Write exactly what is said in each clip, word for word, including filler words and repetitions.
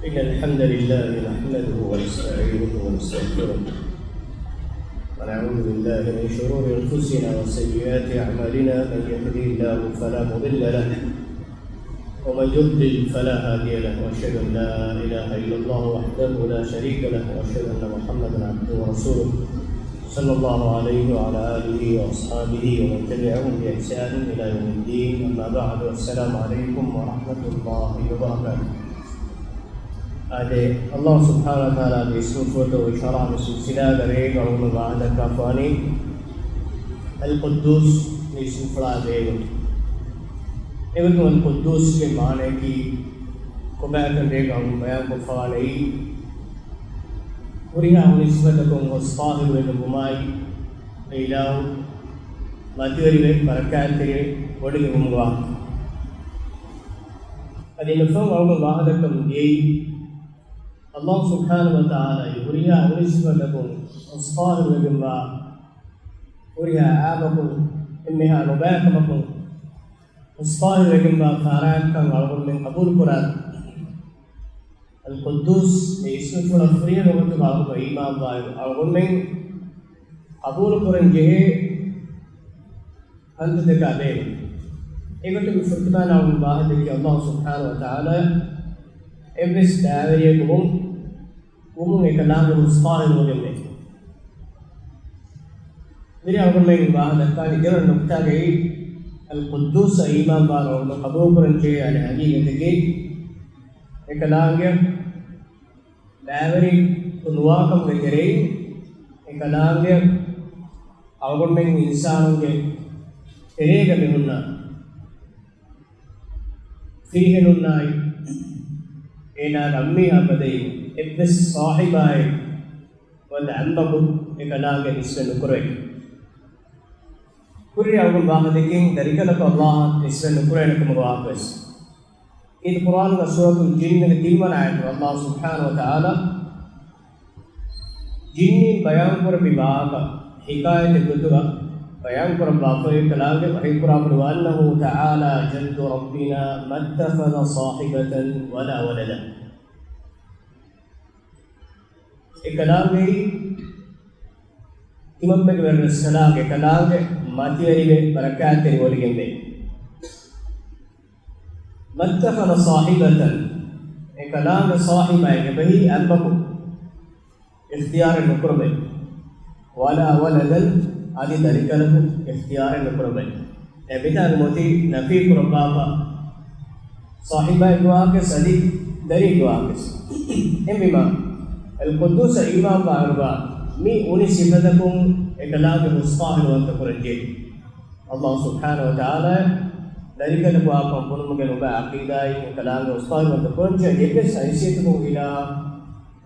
إن الحمد لله نحمده ونستعينه ونستغفره، ونعوذ بالله من شرور أنفسنا وسيئات أعمالنا. من يهده الله فلا مضل له، ومن يضلل فلا هادي له، وأشهد أن لا إله إلا الله وحده لا شريك له، وأشهد أن محمدا عبده ورسوله، صلى الله عليه وعلى آله وأصحابه ومن تبعهم بإحسان إلى يوم الدين. أما بعد، السلام عليكم ورحمة الله وبركاته. އާދެ، ﷲ ސުބްޙާނަހޫ ވަތަޢާލާގެ އިސްމުފުޅުތައް ޝަރަޙަ މި ސިލްސިލާގަ ރޭގަ އަޅުގަނޑު ވާހަކަދައްކާފާނީ އަލް ޤުއްދޫސް މި އިސްމުފުޅާ ބެހޭގޮތުން. އެގޮތުން އަލް ޤުއްދޫސްގެ މާނަޔަކީ ކޮބާކަން ރޭގަ އަޅުގަނޑު ބަޔާންކޮށްފާނީ ހުރިހާ ހުރި ސިފަތަކުން ހުސް ޠާހިރުވެގެންވުމާއި، އެ އިލާހު މަތިވެރިވެ ބަރަކާތްތެރިވެ ވޮޑިގެންވުމުގެ ވާހަކަ. އަދި އެންމެ ފަހުން އަޅުގަނޑު ވާހަކަދައްކަމުން ދިޔައީ، ﷲ ސުބްޙާނަހޫ ވަތަޢާލާ ހުރިހާ ހުރި ސިފަތަކުން ހުސް ޠާހިރުވެގެންވާ، ހުރިހާ އައިބަކުން އެންމެހާ ނުބައިކަމަކުން ހުސް ޠާހިރުވެގެންވާ ފަރާތްކަން އަޅުގަނޑުމެން ޤަބޫލުކުރާ، އަލް ޤުއްދޫސް މި އިސްމުފުޅަށް ފުރިހަމަ ގޮތުގަ އަޅުގަނޑު އީމާންވާއިރު، އަޅުގަނޑުމެން ޤަބޫލުކުރަން ޖެހޭ ކަންތައްތަކާ ބެހޭ. އެގޮތުގެ ފުރަތަމަ ނަމުން ވާހަކަދެއްކި ﷲ ސުބްޙާނަހޫ ވަތަޢާލާ އެއްވެސް ބައިވެރިޔަކު ވުމުން، ވުމުން އެކަލާނގެ ހުސް ޠާހިރުވެގެންވޭ. މިރޭ އަޅުގަނޑުމެން ވާހަކަދައްކާނީ ދެވަނަ ނުކުތާގައި، އަލް ޤުއްދޫސަށް އީމާންވާން އަޅުގަނޑު ޤަބޫލުކުރަން ޖެހޭ އަނެއް ހަގީގަތަކީ، އެކަލާނގެ ބައިވެރިޔަކު ނުވާކަމުގެ ތެރެއިން، އެކަލާނގެ އަޅުގަނޑުމެން އިންސާނުންގެ ތެރޭގަ މިހުންނަ ފިރިހެނުންނާއި، އޭނާގެ އަންމީހާ ފަދައިން އެއްވެސް ސާހިބާއެއް ނުވަތަ އަނބަކު އެކަލާނގެ ނިސްބަތް ނުކުރެވޭ. ކުރި އަޅުގަނޑު ވާހަކަދެއްކިން ދަރިކަލަކު ﷲ އަށް ނިސްބަތް ނުކުރޭނެ ކަމުގެ ވާހަކަވެސް. އީދު ޤުރްއާނުގަ ސޫރަތުލް ޖިންނުގެ ތިންވަނަ އާޔަތުގަ ﷲ ސުބްޙާނަހޫ ވަތަޢާލާ ޖިންނީން ބަޔާންކުރެއްވި ވާހަކަ ޙިކާޔަތެއް ގޮތުގަ ބަޔާންކުރައްވާފައި ކަލާނގެ ވަޙީކުރާފައި، وَأَنَّهُ تَعَالَىٰ جَدُّ رَبِّنَا مَا اتَّخَذَ صَاحِبَةً وَلَا وَلَدًا. އެކަލާނގެއީ ތިމަންމެގެ ވެރިރަސްކަލާނގެ، އެކަލާނގެ މަތިވެރިވެ ބަރަކާތްތެރިވެވޮޑިގެންވޭ. مَا اتَّخَذَ صَاحِبَةً، އެކަލާނގެ ސާހިބާއެއް އެބަހީ އަނބަކު އިޚްތިޔާރެއް ނުކުރެވޭ. وَلَا وَلَدًا، އަދި ދަރިކަލަކު އިޚްތިޔާރެއް ނުކުރެވޭ. އެ މިތާނގަ މޮތީ ނަފީ ކުރައްވާފަ، ސާހިބާއެއްގެ ވާހަކަވެސް އަދި ދަރިއެއްގެ ވާހަކަވެސް. އެހެންވީމާ، އަލް ޤުއްދޫސަށް އީމާންވާއިރުގަ މި އުނި ސިފަތަކުން އެކަލާނގެ ހުސް ޠާހިރުވަންތަ ކުރަންޖެހޭ. ﷲ ސުބްޙާނަހޫ ވަތަޢާލާ ދަރިކަލަކު ވާކަމަށް ބުނުމުގެ ނުބައި ޢަޤީދާއިން އެކަލާނގެ ހުސް ޠާހިރުވަންތަ ކުރަންޖެހޭ. އެއްވެސް ހައިސިއްޔަތަކުން އިލާ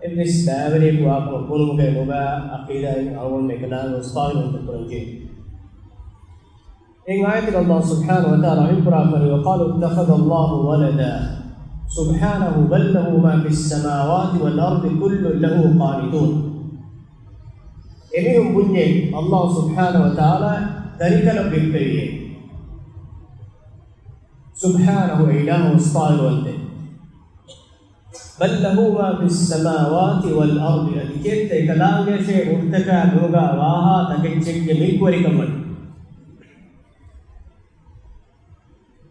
އެއްވެސް ބައިވެރިޔަކު ވާކަމަށް ބުނުމުގެ ނުބައި ޢަޤީދާއިން އަޅުގަނޑުމެން އެކަލާނގެ ހުސް ޠާހިރުވަންތަ ކުރަންޖެހޭ. އެ އާޔަތުގަ ﷲ ސުބްޙާނަހޫ ވަތަޢާލާ ވަޙީކުރާފައި، وَقَالُوا اتَّخَذَ اللَّهُ وَلَدًا سُبْحَانَهُ بَل لَّهُ مَا فِي السَّمَاوَاتِ وَالْأَرْضِ كُلٌّ لَّهُ قَانِتُونَ. އެމީހުން ބުންޏޭ ﷲ ސުބްޙާނަހޫ ވަތަޢާލާ ދަރިކަލަށް ވިއްކައިވިއޭ. ސުބްޙާނަހޫ، އެ އިލާހު ހުސް ޠާހިރުވަންތޭ. بَل لَّهُ مَا فِي السَّمَاوَاتِ وَالْأَرْضِ، އަދި ކިއެއްތަ އެކަލާނގެއަށޭ ހުރިތަކާ ބިމުގަ ވާހާ ތަކެއްޗެއްގެ މިލްކުވެރިކަން ވަނީ.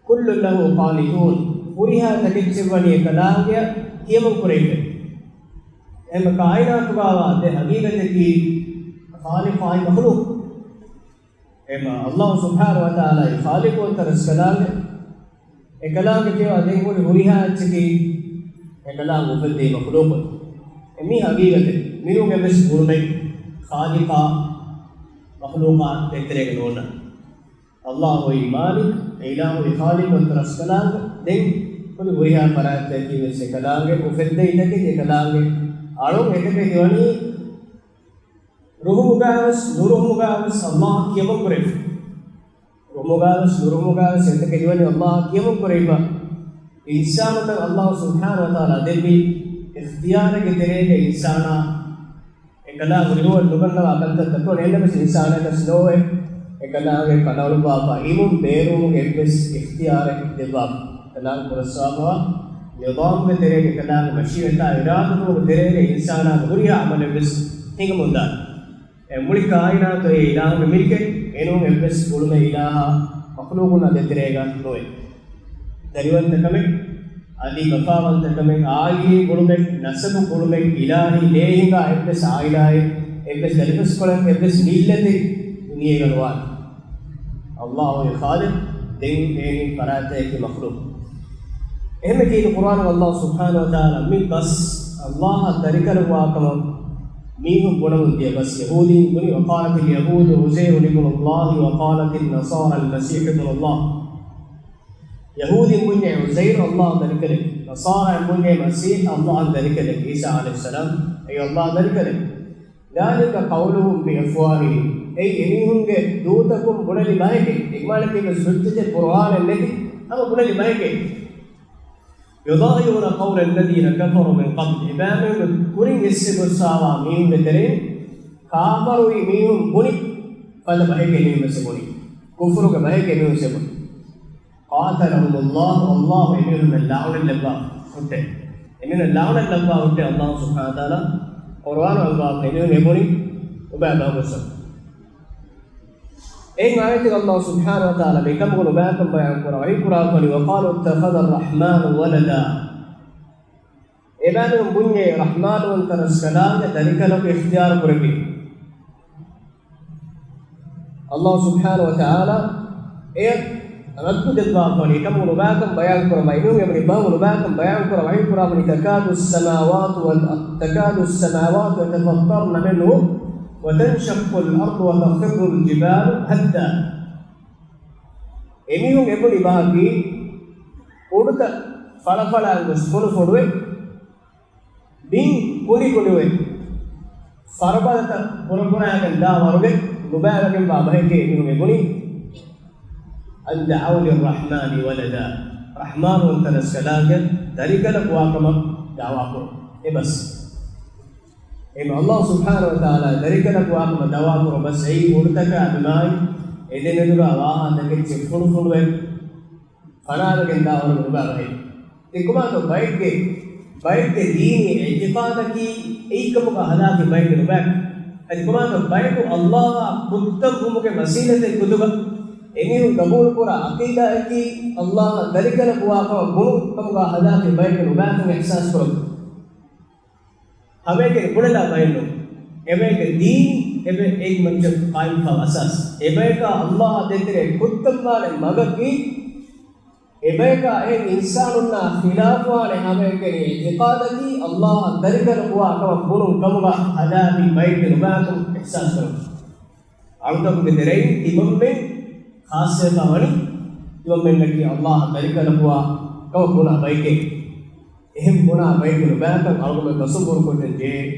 كُلٌّ لَّهُ قَانِتُونَ، ހުރިހާ ތަކެއްޗެއް ވަނީ އެކަލާނގެއަށް ކިޔަމަން ކުރެވިފައި. އެހެން ކާއިނާތުގަ ވާ ދެ ހަގީގަތަކީ ޚާލިޤާއި މަޚްލޫޤު. އެހެން ﷲ ސުބްޙާނަހޫ ވަތަޢާލާ ޚާލިޤުވަންތަ ރަސްކަލާނގެ، އެކަލާނގެ ކިޔަވާ ދެން ހުރި ހުރިހާ އެއްޗަކީ އެކަލާނގެ އުފެއްދެވި މަޚްލޫޤު. އެ މީ ހަގީގަތެއް. މީހުން އެއްވެސް ގުޅުމެއް ޚާލިޤާ މަޚްލޫޤާ ދޭތެރޭގަ ނޯންނާނެ. ﷲ އޮތް މާލިކް، އެ އިލާހު އޮތް ޚާލިޤުވަންތަ ރަސްކަލާނގެ، ދެން ހުރި ހުރިހާ ފަރާތްތަކަކީ ވެސް އެކަލާނގެ އުފެއްދެވި ތަކެތި، އެކަލާނގެ އަޅުން އެތަކެތި ވަނީ ރުހުމުގަވެސް ނުރުހުމުގަވެސް ﷲ އަށް ކިޔަމަން ކުރެވިފަ. ރުހުމުގަވެސް ނުރުހުމުގަވެސް އެތަކެތި ވަނީ ﷲ އަށް ކިޔަމަން ކުރެވިފަ. އިންސާނުންނަށް ﷲ ސުބްޙާނަހޫ ވަތަޢާލާ ދެއްވި އިޚްތިޔާރެއްގެ ތެރޭގަ އިންސާނާ އެކަލާނގެ ރިހުވަން ނުގަންނަވާ ކަންތައްތައް ކުރަން. އެހެންނަމަވެސް އިންސާނަކަސް ނޯވޭ އެކަލާނގެ ކަނޑައަޅުއްވާފަ އިމުން ބޭރުވުމުގެ އެއްވެސް އިޚްތިޔާރެއް ދެއްވާފަ. އެކަލާނގެ ކުރައްސާފަވާ ނިޒާމުގެ ތެރޭގަ ކަލާނގެ މަޝީއަތާ އިރާދަކުރުމުގެ ތެރޭގަ އިންސާނާގެ ހުރިހާ ޢަމަލެއްވެސް ހިނގަމުންދާނެ. އެ މުޅި ކާއިނާތު އެ އިލާހުގެ މިލްކެއް، އެނޫން އެއްވެސް ގުޅުމެއް އިލާހާ މަޚްލޫޤުންނާ ދޭތެރޭގަ ނުވޭ. ދަރިވަންތަކަމެއް، އަދި ބަފާވަންތަކަމެއް، އާއިލީ ގުޅުމެއް، ނަސަބު ގުޅުމެއް، އިލާހީ ލޭ ހިނގާ އެއްވެސް އާއިލާއެއް، އެއްވެސް ދަރިފަސްކޮޅެއް، އެއްވެސް މިއްލަތެއް ދުނިޔޭގަ ނުވާނެ. އައްލާހު އެ ޚާލިޤު، ދެން އެހެނިން ފަރާތްތަކަކީ މަޚްލޫޤު. އެހެންމެ ކީރިތި ޤުރްއާނު އައްލާހު ސުބްޙާނަހު ވަތަޢާލާ މި ބަސް އައްލާހަށް ދަރިކަލަކު ވާކަމަށް މީހުން ބުނަމުން ދިޔަ ބަސް. ޔަހޫދީން ބުނި، وقالت اليهود عزير ابن الله وقالت النصارى المسيح ابن الله. ޔަހޫދީން ބުންޏޭ ޢުޒައިރު އައްލާހު ދަރިކަލެކޭ، ނަޞާރާއިން ބުންޏޭ މަސީޙް އައްލާހު ދަރިކަލެކޭ، ޢީސާ ޢަލައިހިއްސަލާމް އެއީ އައްލާހު ދަރިކަލެކޭ. ذلك قولهم بأفواههم. އެއީ އެމީހުންގެ ދޫތަކުން ބުނެލި ބަހެކޭ. އެކަމާނަކީ ވެސް ޙުއްޖަތެއް ބުރުހާނެއް ނެތި ހަމަ ބުނެލި ބަހެކޭ. يضاهئون قول الذين كفروا من قبل. އެބައިމީހުންގެ ކުރިން އެއްސެ ގޮއްސާވާ މީހުންގެ ތެރެއިން ކާފަރުވި މީހުން ބުނި ފަދަ ބަހެކޭ މީހުން ވެސް ބުނި. ކުފުރުގެ ބަހެކޭ މީހުން ވެސް ބުނި. قاتلهم الله، އައްލާހު އެމީހުންނަށް ލަޢުނަތް ލައްވާ ހުއްޓޭ. އެމީހުންނަށް ލަޢުނަތް ލައްވާ ހުއްޓޭ އައްލާހު ސުބްޙާނަހު ވަތަޢާލާ ޤުރްއާނު އަންގާފަ އެމީހުން އެބުނި ނުބައި ބަހުގޮސް. އެއިން އާޔަތެއް އައްލާހު ސުބްޙާނަހު ވަތަޢާލާ މިކަމުގެ ނުބައިކަން ބަޔާން ކުރާ ވަޙީ ކުރާފަނި، وقالوا اتخذ الرحمن ولدا. އެބައިމީހުން ބުންޏޭ ރަޙްމާންވަންތަ ރަސްކަލާނގެ ދަރިކަލަކު އިޚްތިޔާރު ކުރެއްވި. އައްލާހު ސުބްޙާނަހު ވަތަޢާލާ އެ ރައްދު ދެއްވާފަނި، އެކަމުގެ ނުބައިކަން ބަޔާން ކުރަމާ، އެމީހުން އެބަނި ބަހުގެ ނުބައިކަން ބަޔާން ކުރަ ވަޙީ ކުރާފަނި، تكاد السماوات وال-، تكاد السماوات يتفطرن منه وتنشق الأرض وتخر الجبال هدا. އެމީހުން އެބުނި ބަހަކީ އުޑުތައް ފަޅަފަޅާން ގޮސް ފުނޑުފުނޑުވެ، ބިން ކުނޑިކުނޑިވެ، ފަރުބަދަތައް ބުރަބުރާގެން ދާ ވަރުގެ ނުބައިވެގެންވާ ބަހެކޭ އެމީހުން އެބުނީ. أن دعوا للرحمن ولدا. ރަޙްމާންވަންތަ ރަސްކަލާނގެ ދަރިކަލަކު ވާކަމަށް ދަޢުވާކުރުން. އެ ބަސް. އެހެން އައްލާހު ސުބްޙާނަހު ވަތަޢާލާ ދަރިކަލަކު ވާކަމަށް ދަޢުވާކުރުން ބަސް. އެއީ އުޑުތަކާ ބިމާއި އެދެމެދުގާ ވާހާތަކެއްޗެއް ފުނޑުފުނޑުވެ ފަނާވެގެން ދާ ވަރުގެ ނުބައި ބަހެއް. ދެ ކޮބާތޯ ބައެއްގެ، ބައެއްގެ ދީނީ އިޢްތިޤާދަކީ އެއީކަމުގަ ހަދާފި ބައެއްގެ ނުބައި. އަދި ކޮބާތޯ ބަޔަކު އައްލާހާ ކުއްތަންވުމުގެ ވަސީލަތެއް ގޮތުގަ އެމީހުން ގަބޫލުކުރާ ޢަޤީދާއަކީ އައްލާހަށް ދަރިކަލަކު ވާކަމަށް ބުނުން ކަމުގަ ހަދާފި ބައެއްގެ ނުބައިކަން އިޙްސާސް ކުރަން. ހަމައެކަނި ބުނެލާ ބައެއްނު. އެބައެއްގެ ދީން އެބަ އޭގެ މައްޗަށް ޤާއިމްވާ އަސާސް. އެބަޔަކާ އައްލާހާ ދޭތެރޭ ކުއްތަންވާނެ މަގަކީ، އެބަޔަކާ އެހެން އިންސާނުންނާ ޚިލާފުވާނެ ހަމައެކަނި އިޢްތިޤާދަކީ، އައްލާހަށް ދަރިކަލަކު ވާ ކަމަށް ބުނުން ކަމުގަ ހަދާފި ބައެއްގެ ނުބައިކަން އިޙްސާސް ކުރަން. އަޅުތަކުގެ ތެރެއިން ތިމަންމެން ޚާއްޞަވެފަ ވަނީ، ތިމަންމެންނަކީ އައްލާހަށް ދަރިކަލަކު ވާ ކަމަށް ބުނާ ބައެކޭ. އެހެން ބުނާ ބައެއްގެ ނުބައިކަން އަޅުގަނޑުމެން ތަޞައްވުރު ކޮށްގެން ދިޔައީ.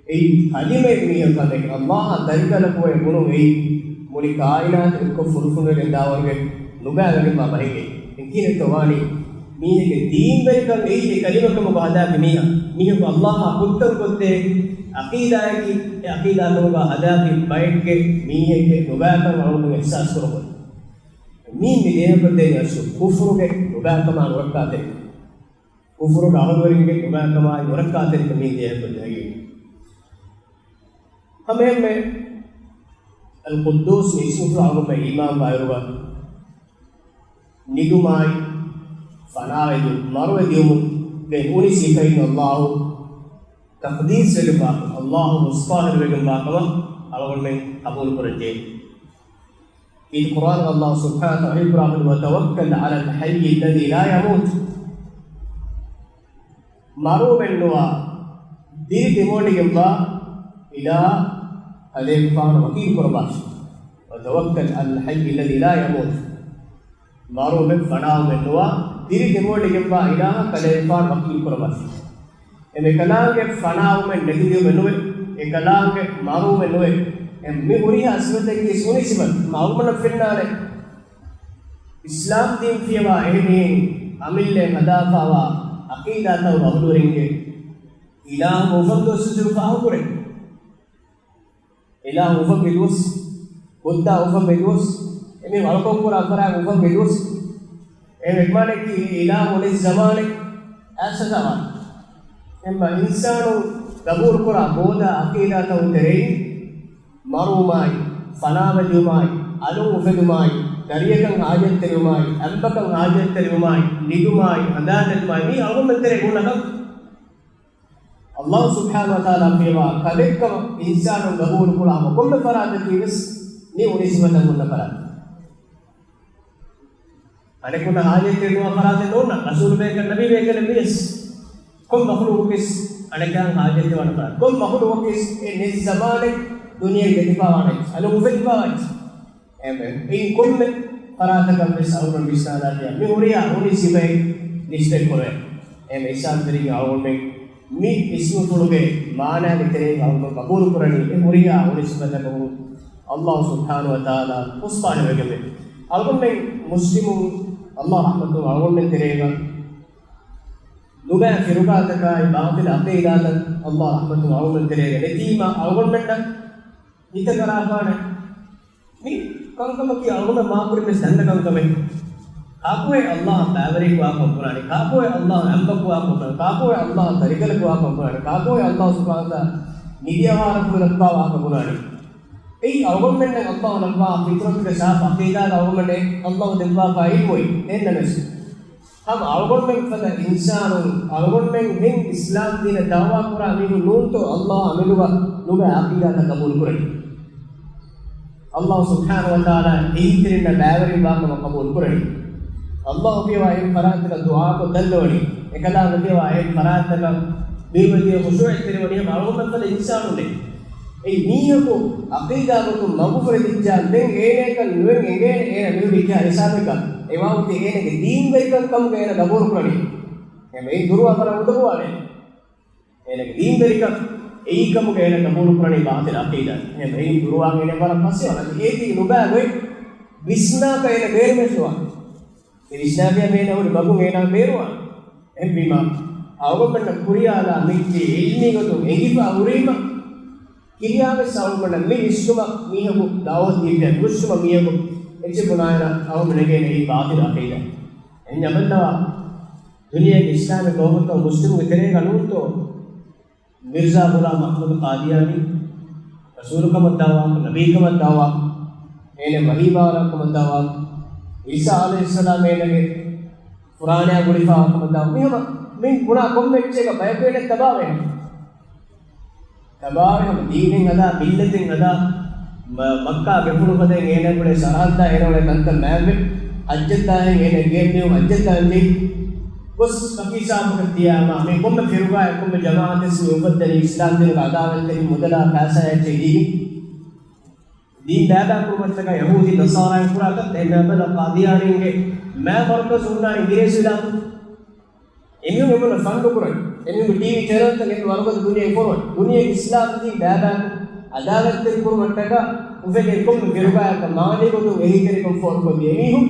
އެއީ ކަލިމައެއް މީހަކަށް ނެތި. އައްލާހަށް ދަރިކަލަކު ވޭ ބުނުން އެއީ މުޅި ކާއިނާތު އެއްކޮށް ފުނޑުފުނޑުވެގެން ދާވަރުގެ ނުބައިވެގެންވާ ބަހެކޭ. އެ ކިހިނެއްތޯ ވާނީ؟ މީހެއްގެ ދީން ވެރިކަން އެއީ އެ ކަލިމަކަމުގަ ހަދާފި މީހާ. މީހަކު އައްލާހާ ކުއްތަން ކޮށްދޭ އަޤީދާއަކީ، އެ އަޤީދާކަމުގަ ހަދާފި ބައެއްގެ މީހެއްގެ ނުބައިކަން އަޅުގަނޑު އިޙްސާސް ކުރަމުން. މީ މި ދޭހަކޮށްދޭނީ އަސްލު ކުފުރުގެ ނުބައިކަމާ ނުރައްކާތެރިކަން. ކުފުރުގެ އަހުލުވެރިންގެ ނުބައިކަމާއި ނުރައްކާތެރިކަން މީ ދޭހަކޮށްދޭ ހަގީގަތް. ހަމައެހެންމެ އަލްޤުއްދޫސް މި އިސްމުފުޅާ އަޅުގަނޑުމެން އީމާންވާއިރުގަ ނިދުމާއި ފަނާވެދިޔުން، މަރުވެދިޔުމުގެ އުނި ސިފައިން އައްލާހު ތަޤްދީސްވެގެންވާކަމަށް، އައްލާހު ރުއްސުފާހަރުވެގެންވާކަމަށް އަޅުގަނޑުމެން ޤަބޫލުކުރަންޖެހޭ. އިދް ޤުރްއާނުގަ އައްލާހު ސުބްޙާނަހު ވަތަޢާލާ ވަޙީކުރާ، وتوكل على الحي الذي لا يموت. މަރުވުމެއްނުވާ، ދިރި ދެމުވަޑިގެންވާ އިލާހަށް ކަލޭގެފާނު ވަކީލު ކުރައްވާށި. وتوكل على الحي الذي لا يموت. މަރުވުމެއް ފަނާވުމެއްނުވާ، ދިރި ދެމުވަޑިގެންވާ އިލާހަށް ކަލޭގެފާނު ވަކީލު ކުރައްވާށި. އެ އެކަލާނގެ ފަނާވުމެއް ނެތިލުމެއް ނުވޭ، އެކަލާނގެ މަރުވުމެއް ނުވޭ. އެ މި ހުރިހާ ސިފަތަކީ އުނި ސިފަ. މަ އަޅުގަނޑަށް ފެންނާނެ، އިސްލާމް ދީން ފިޔަވާ އެހެނިހެން އަމިއްލައިން ހަދާފާވާ އަޤީދާތައް އަހުލުވެރިންގެ އިލާހު އުފަންދުވަސް ފާހަގަކުރޭ. އިލާހު އުފަންވި ދުވަސް، ބުއްދާ އުފަންވި ދުވަސް، އެމީހުން އަޅުކަން ކުރާ ފަރާތް އުފަންވި ދުވަސް، އެ ވެގްމާނެއްގެ އިލާހު އުޅި ޒަމާނެއް، އާސަދާވާން. އެންމެ އިންސާނުން ގަބޫލުކުރާ ބޯދާ އަޤީދާތަކުގެ ތެރެއިން މަރުވުމާއި، ފަނާވެދިޔުމާއި، އަލުން އުފެދުމާއި، ދަރިޔަކަށް ހާޖަތްތެރިވުމާއި، އަނބަކަށް ހާޖަތްތެރިވުމާއި، ނިދުމާއި، ހަނދާން ނެތުމާއި، މީ އަޅުގަނޑުމެން ތެރޭ ނޫން ކަން. އައްލާހު ސުބްޙާނަހު ވަތަޢާލާ ކިޔަވާ ކަލެއްކަމަށް އިންސާނުން ގަބޫލުކުރާ ކޮންމެ ފަރާތަކީ ވެސް މި އުނި ސިފަތައް ހުންނަ ފަރާތެއް. އަނެކުންނަށް ހާޖަތްތެރިވާ ފަރާތެއް ނޫން، ރަސޫލު ބޭކަލް، ނަބީ ބޭކަލެއް ވިޔަސް، ކޮން މަޚްލޫޤަކީވެސް އަނެކާއަށް ހާޖަތްވާނެ ފަރާތެއް. ކޮން މަޚްލޫޤަކީވެސް އެ ނެތް ޒަމާނެއް ދުނިޔެ ގެތިފާވާނެ، އަލުން އުފެދިފާވާ އެއްޗެއް. އެހެންވެ، އެއިން ކޮންމެ ފަރާތަކަށް ވެސް އަޅުގަނޑު ވިސްނާލާ ދިޔަ މި ހުރިހާ އުނި ސިފައެއް ލިސްޓެއް ކުރެވޭ. އެހެންވެ، އިސްލާމް ދީން އަޅުގަނޑުމެން މި އިސްމުފުޅުގެ މާނާގެ ތެރެއިން އަޅުގަނޑު ގަބޫލު ކުރަނީ އެ ހުރިހާ އުނި ސިފަތަކަށް އައްލާހު ސުބްޙާނަހު ވަތަޢާލާ ފުސްފާހެވެގެންވެ. އަޅުގަނޑުމެން މުސްލިމުން އައްލާހު ރަޙްމަތު އަޅުގަނޑުމެން ތެރޭގަ ނުބައި ފިރުގާތަކާއި ބާޠިލް އަޤީދާތައް އައްލާހު ރަޙްމަތު އަޅުގަނޑުމެން ތެރޭގަ ނެތީމަ އަޅުގަނޑުމެންނަށް ހިތަށް އަރާފާނެ މި ކަންކަމަކީ އަޅުގަނޑަށް މާކުރިން ވެސް ދަންނަ ކަންކަމެއް. ކާކުހޭ އައްލާހަށް ބައިވެރިއެއް ވާކަން ބުނާނީ؟ ކާކުހޭ އައްލާހަށް އަނބަކު ވާކަން ބުނާނީ؟ ކާކުހޭ އައްލާހަށް ދަރިކަލަކު ވާކަން ބުނާނީ؟ ކާކުހޭ އައްލާހު ސުބްޙާނަހު ވަތަޢާލާ މިދިޔަވާރަކު ލައްވާ ވާހަކަ ބުނާނީ؟ އެއީ އަޅުގަނޑުމެންނަށް އައްލާހު ލައްވާ ފިޠްރަތުގެ ސާފު އަޤީދާގަ އަޅުގަނޑުމެންނަށް އައްލާހު ދެއްވާފައި އިލްމުއެއް އެންނަމެސް. ހަމަ އަޅުގަނޑުމެން ފަދަ އިންސާނުން، އަޅުގަނޑުމެން ހެން އިސްލާމް ދީނަށް ދަޢުވާ ކުރާ މީހުން ނޫންތޯ އައްލާހު އަމިއްލަ ނުބައި އަޤީދާތައް ޤަބޫލު ކުރަނީ؟ އައްލާހު ސުބްޙާނަހު ވަތަޢާލާ އެހީތެރިންނާ ބައިވެރިވާ ކަމަށް ޤަބޫލު ކުރަނީ. އައްލާހު ކިޔަވާ އެހެން ފަރާތަކަށް ދުޢާކޮށް ދަންނަވަނީ. އެކަލާނގެ ކިޔަވާ އެހެން ފަރާތަކަށް ބިރުވެތި ޚުޝޫޢެއް ތެރިވަނީ ހަމަ އަޅުގަނޑުމެން ފަދަ އިންސާނުންނޭ. އެއީ މީހަކު އަޤީދާ ގޮތުން މަގުފުރެދިއްޖާ ދެން އޭނައަކަށް ނުވެން އެނގޭނެ އޭނަ މިހުރި ކިހާ ހިސާބެއްގަ؟ އެ ވާހަކަ އޭނަގެ ދީންވެރިކަން ކަމުގަ އޭނަ ގަބޫލު ކުރަނީ. އެހެންވެ އެއިން ދުރުވާ ވަރަށް އުނދަގޫވާނެ. އޭނަގެ ދީންވެރިކަން އެއީ ކަމުގަ އޭނަ ގަބޫލު ކުރަނީ ބާޠިލް އަޤީދާ. އެހެންވެ އެއިން ދުރުވާ އޭނަ ވަރަށް ފަސޭހަ ވާނެ. އޭތި ނުބައި ގޮތް ވިސްނާކަށް އޭނަ ބޭނުމެއް ނުވާނެ. އެ ވިސްނާފިޔާ އޭނަ ހުރި މަގުން އޭނާ ބޭރުވާނެ. އެހެންވީމާ، އަޅުގަނޑުމެންނަށް ކުރިޔާލާ މިއްޗި ޢިލްމީ ގޮތުން އެނގިފަ ހުރީމަ، ކިރިޔާވެސް އަޅުގަނޑަށް މި ވިސްނުމަށް މީހަކު ދަޢުވަތު ދީފިޔާ ވިސްނުމަށް މީހަކު އެއްޗެއް ބުނާއިރަށް އަޅުގަނޑު ނެގޭނެ އެއީ ބާޠިލް އަޤީދާ. އެހެން އަމަންނަވާ، ދުނިޔޭގެ އިސްލާމީ ޤައުމުތައް މުސްލިމުންގެ ތެރޭގަ ނޫންތޯ؟ މިރްޒާ ޣުލާމް އަޙްމަދު ޤާދިޔާނީ ރަސޫލުކަމަށް ދަޢުވާ، ނަބީކަމަށް ދަޢުވާ، އޭނަ ވަޙީ ބާވަރާކަމަށް ދަޢުވާ، ޢީސާ ޢަލައިހިއްސަލާމް އޭނަގެ ފުރާނަޔާ ގުޅިފާވާކަމަށް ދަޢުވާ. މި ހަމަ މި ބުނާ ކޮންމެ އެއްޗެއްގަ ބަޔަކު އޭނަ ތަބާވޭ. ތަބާވެ ހަމަ ދީނެއް ހަދާ، މިއްލަތެއް ހަދާ، މަ-، މައްކާ ގެފުޅު ފަދައިން އޭނަ ބުނޭ ސަރަހައްދާ އޭނަ ބުނޭ ކަންތައް މާތްވެ، ޙައްޖަށް ދާހެން އޭނަ ގޭ މީހުން ޙައްޖަށް ދާން ޖެހި، ގޮސް ފަކީ ސާބަކަށް ތިޔާމާ، މި ކޮންމެ ފިރުގާއެއް ކޮންމެ ޖަމާޢަތެއް މި އުފައްދަނީ އިސްލާމް ދީނުގެ އަދާވަތްތެރި މުދަލާ ފައިސާ އެއްޗެއް ދީގެން. ދީން ބައިބައިކުރުމަށްޓަކާ ޔަހޫދީ ނަޞާރާއިން ކުރާ ކަންތައް. އެހެން މާބަލަ ޤާދިޔާނީންގެ މާ މަރުކަޒު ހުންނާނީ އިނގިރޭސިވިލާތު. އެމީހުން އެމީހުންނަށް ފަންޑު ކުރަން، އެމީހުންގެ ޓީވީ ޗެނަލްތައް އެބަ ވަރުގަދަ ދުނިޔެ ފޮރުވަން، ދުނިޔޭގެ އިސްލާމް ދީން ބައިބައިކުރުން، އަދާވަތްތެރި ކުރުމަށްޓަކާ އުފެދޭ ކޮންމެ ފިރުގާއަކަށް މާލީ ގޮތުން އެހީތެރިކަން ފޯރުކޮށްދިޔަ އެމީހުން،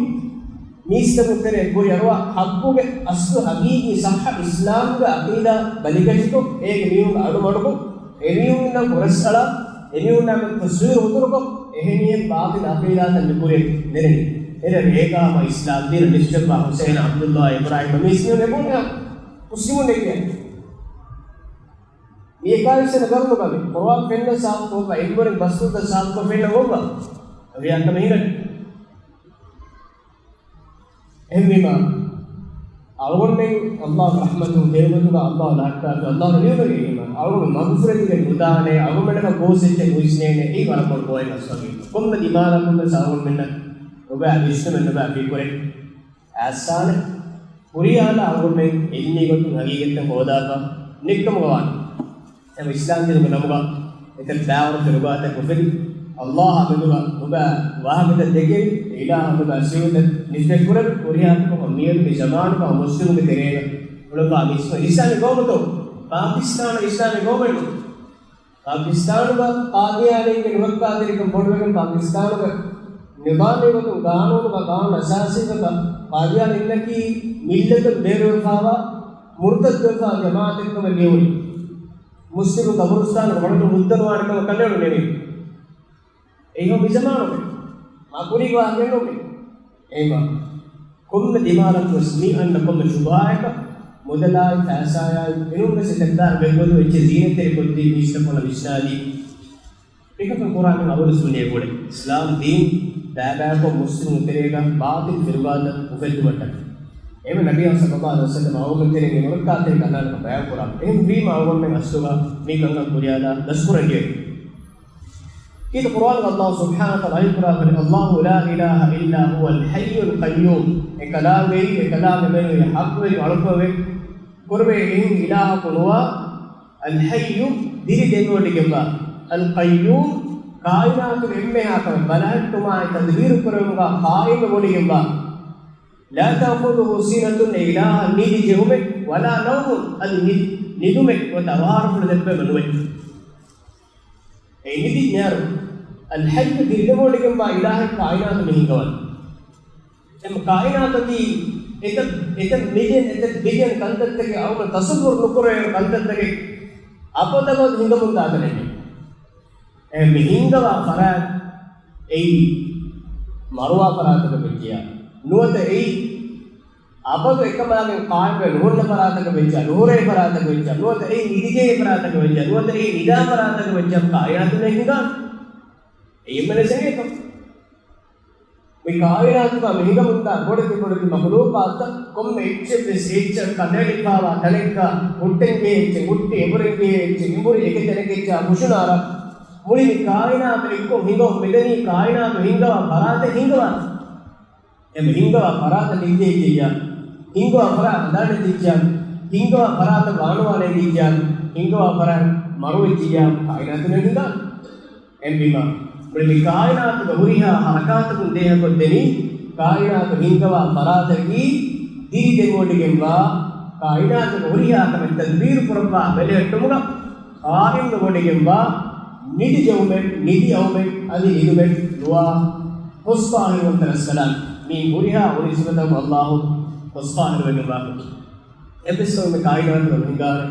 މީސްތަކުން ތެރޭ ކުރިއަރުވާ ޙައްޤުގެ އަސްލު ޙަޤީޤީ ޞައްޙަ އިސްލާމްގެ ޢަޤީދާ ބަލިކަށިކޮށް، އޭގެ މީހުންގެ އަޑު މަޑުކޮށް، އެމީހުންނަށް ހުރަސްއަޅާ، އެމީހުންނާމެ ތަޞްވީރު ހުތުރުކޮށް، އެހެނިހެން ބާޠިލް ޢަޤީދާތައް މި ކުރިއަށް ނެރެނީ. އެރެ ރޭގާ ހަމަ އިސްލާމް ދީނަށް ނިސްބަތްވާ ހުސައިން، ޢަބްދުﷲ، އިބްރާހީމް މީސް މީހުން އެބަހުން މުސްލިމުންނޭ ކިޔަނީ. މި އެކާވީސް ވަނަ ގަރުނުގަ މި ޤުރުއާން ފެންނަ ސާފުކޮށްފަ، އިލްމުވެރިން ބަސްފުޅުތައް ސާފުކޮށް ފެންނަ ގޮތްގަ ރިޔާކަމެއް ހިނގަނީ. އެހެންވީމާ، އަޅުގަނޑުމެން ﷲ ރަޙްމަތުން ދޭގޮތުގަ ﷲ ލަހައްޓާފި، ﷲ ރަޙްމަތުގެ އިމާން. އަޅުގަނޑު މަގުފުރެދިގެން ނުދާނެ، އަޅުގަނޑަކަށް ގޯސް އެއްޗެއް ނުވިސްނޭނެ، އެއީ ވަރަށް ބޮޑު ގޯހެއް އަސްވަގީ. ކޮންމެ ދިމާލަކުން ވެސް އަޅުގަނޑުމެންނަށް ނުބައި ވިސްނުމެއް ނުބައި ފިކުރެއް އައްސާނެ. ހުރިހާ އަޅުގަނޑުމެން އިލްމީ ގޮތުން ހަގީގަތްތައް ހޯދާފަ ނެތްކަމުގަ ވާނެ. އެ އިސްލާމް ދީނުގެ ނަމުގަ އެތައް ބައިވަރު ފިރުގާތަކެއް އުފެދި، ﷲ އަމިއްލަ ނުބައި ވާހަކަތައް ދެކެވި، އިލާހު ނުބައި ސިފަތައް ނިސްބަތް ކުރެވި، ހުރިހާ ކަމަކަށް މިއަދު މި ޒަމާނުގަ މުސްލިމުންގެ ތެރޭގަ އުޅެފާ މީސް އިސްލާމީ ގައުމުތޯ؟ ޕާކިސްތާނު އިސްލާމީ ގައުމެއް ނޫން. ޕާކިސްތާނުގަ ޤާދިޔާނީންގެ ނުރައްކާތެރިކަން ބޮޑުވެގެން، ޕާކިސްތާނުގެ ނިޒާމީ ގޮތުން ގާނޫނުގަ، ގާނޫނު އަސާސީގަ ޤާދިޔާނީންނަކީ މިއްލަތުން ބޭރުވެފާވާ މުރުތައްދުވެފާ ޖަމާޢަތެއްކަމަށް ލިޔުނީ. މުސްލިމު ޤަބުރުސްތާނުގެ މަޑުން ހުއްދަނުވާނެ ކަމަށް ކަނޑައެޅުނީ މީ. އެހެން މި ޒަމާނުގަ މާ ކުރީ ވާހަކައެއް ނޫން މީ. އެހެންވީމާ، ކޮންމެ ދިމާލަކުން ވެސް މި އަންނަ ކޮންމެ ޝުބުހާއަކަށް މުދަލާއި ފައިސާއާއި އެނޫންވެސް އެތައް ބެއްވަދޫ އެއްޗެއް ޒީނަތްތެރިކޮށްދީ މީސްތަކުންނަށް ވިސްނާދީ. މިކަންކަން ކުރާ މި އަވަލު ސުންނޭ ގުޅެ. އިސްލާމް ދީން ބައިބައިކޮށް މުސްލިމުން ތެރޭގަ ބާޠިލް ފިރުގާތައް އުފެއްދުމަށްޓަކައި. އެހެން ނަބިއްޔާ ޞައްލައްލާހު ޢަލައިހި ވަސައްލަމަ އަޅުގަނޑުމެން ތެރެއިން އެ މަރުކާތެރި ކަންނާނަކަށް ބަޔާން ކުރާ. އެހެން ވީމަ އަޅުގަނޑުމެން އަސްލުގަ މި ކަންކަން ކުރިޔާލާ ދަސްކުރަން ޖެހޭ. ކީރިތި ޤުރުއާނުގަ ﷲ ސުބްޙާނަހޫ ވަތަޢާލާ ވަޙީ ކުރާ ފަދަ، "الله لا إله إلا هو الحي القيوم." އެކަލާނގެއީ، އެކަލާނގެ މެނުވީ ޙައްޤުވެރި އަޅުކަމެއް ކުރެވޭ އެހެން އިލާހަކު ނުވާ، އަލްޙައްޔު، ދިރި ދެމިވޮޑިގެންވާ، އަލްޤައްޔޫމް، ކާއިނާތުގެ އެންމެހާ ކަމެއް ބަލަހައްޓުމާއި ތަދުބީރު ކުރެވުމުގަ ޤާއިމްވެވޮޑިގެންވާ، لا تأخذه سنة، އެ އިލާހަށް ނިދި ޖެހުމެއް، ولا نوم، އަދި ނި-، ނިދުމެއް ނުވަތަ އަވަހާރަފުޅު ދެއްވުމެއް ނުވޭ. އެ ނިދި މިހާރު އަލްޙައްޔު ދިރިދެމިވޮޑިގެންވާ އިލާހެއް ކާއިނާތު މި ހިނގަވާނެ. އެ ކާއިނާތަކީ އެތައް، އެތައް މިލިއަން، އެތައް ބިލިއަން ކަންތައްތަކެއް އަޅުގަނޑު ތަޞައްވުރު ނުކުރެވޭ ކަންތައްތަކެއް އަބަދަވަދު ހިނގަމުންދާ ތަނެއް. އެ މި ހިނގަވާ ފަރާތް އެއީ މަރުވާ ފަރާތަކަށް ވެއްޖިއްޔާ ނުވަތަ އެއީ އަބަދު އެކަމާގެން ޤާއިމްވެ ނުހުންނަ ފަރާތަކަށް ވެއްޖިއްޔާ، ނުހުރޭ ފަރާތަކަށް ވެއްޖިއްޔާ، ނުވަތަ އެއީ ނިދިޖެހޭ ފަރާތަކަށް ވެއްޖިއްޔާ، ނުވަތަ އެއީ ނިދާ ފަރާތަކަށް ވެއްޖިއްޔާ ކާއިނާތު ނޭނގާ. އެއީ އެންމެން ސެނގޭތޯ. މި ކާއިނާތުގަ މި ހިނގަމުންދާ ބޮޑެތި ބޮޑެތި މަޚްލޫޤާތްތައް ކޮންމެ އެއްޗެއްވެސް އެއްޗަށް ކަނޑައެޅިފައިވާ ތަނެއްގަ ހުއްޓަންޖެހޭ އެއްޗެއް ހުއްޓި، އެނބުރަންޖެހޭ އެއްޗެއް އެނބުރި، އެކި ތަނެކަށް އެއްޗާ ހުށުނާރާ މުޅި މި ކާއިނާތު އެއްކޮށް ހިނގަމުން މިދަނީ ކާއިނާތު ހިނގަވާ ފަރާތެއް ހިނގަވާ. އެ ހިނގަވާ ފަރާތަށް ނިދިޖެހިއްޖެއްޔާ، ހިނގަވާ ފަރާތަށް ހަނދާން ނެތިއްޖެއްޔާ، ހިނގަވާ ފަރާތަށް ވާނުވާ ނެތިއްޖެއްޔާ، ހިނގަވާ ފަރާތް މަރުވެއްޖެއްޔާ، ކާއިނާތު ނެތް ހިނގާނެ. އެހެންވީމަ، މުޅި މި ކާއިނާތުގެ ހުރިހާ ހަރަކާތަކުން ދޭހަކޮށްދެނީ، ކާއިނާތު ހިންގަވާ ފަރާތަކީ ދިރިދެމިވޮޑިގެންވާ، ކާއިނާތުގެ ހުރިހާ ކަމެއް ތަދުބީރު ކުރައްވާ ބެލެހެއްޓުމުގަ ޤާއިމްވެވޮޑިގެންވާ، ނިދި ޖެހުމެއް، ނިދި އައުމެއް، އަދި ނިދުމެއް ނުވާ ހުސްފާހިރުވަންތަ ރަސްކަލާނގެ މި ހުރިހާ އުޅި ސިފަތަކުން ﷲ ހުސްފާހިރުވެގެންވާ ކަމަކީ. އެއްވެސް ކަމެއް މި ކާއިނާތުގަ ނުހިނގާނެ.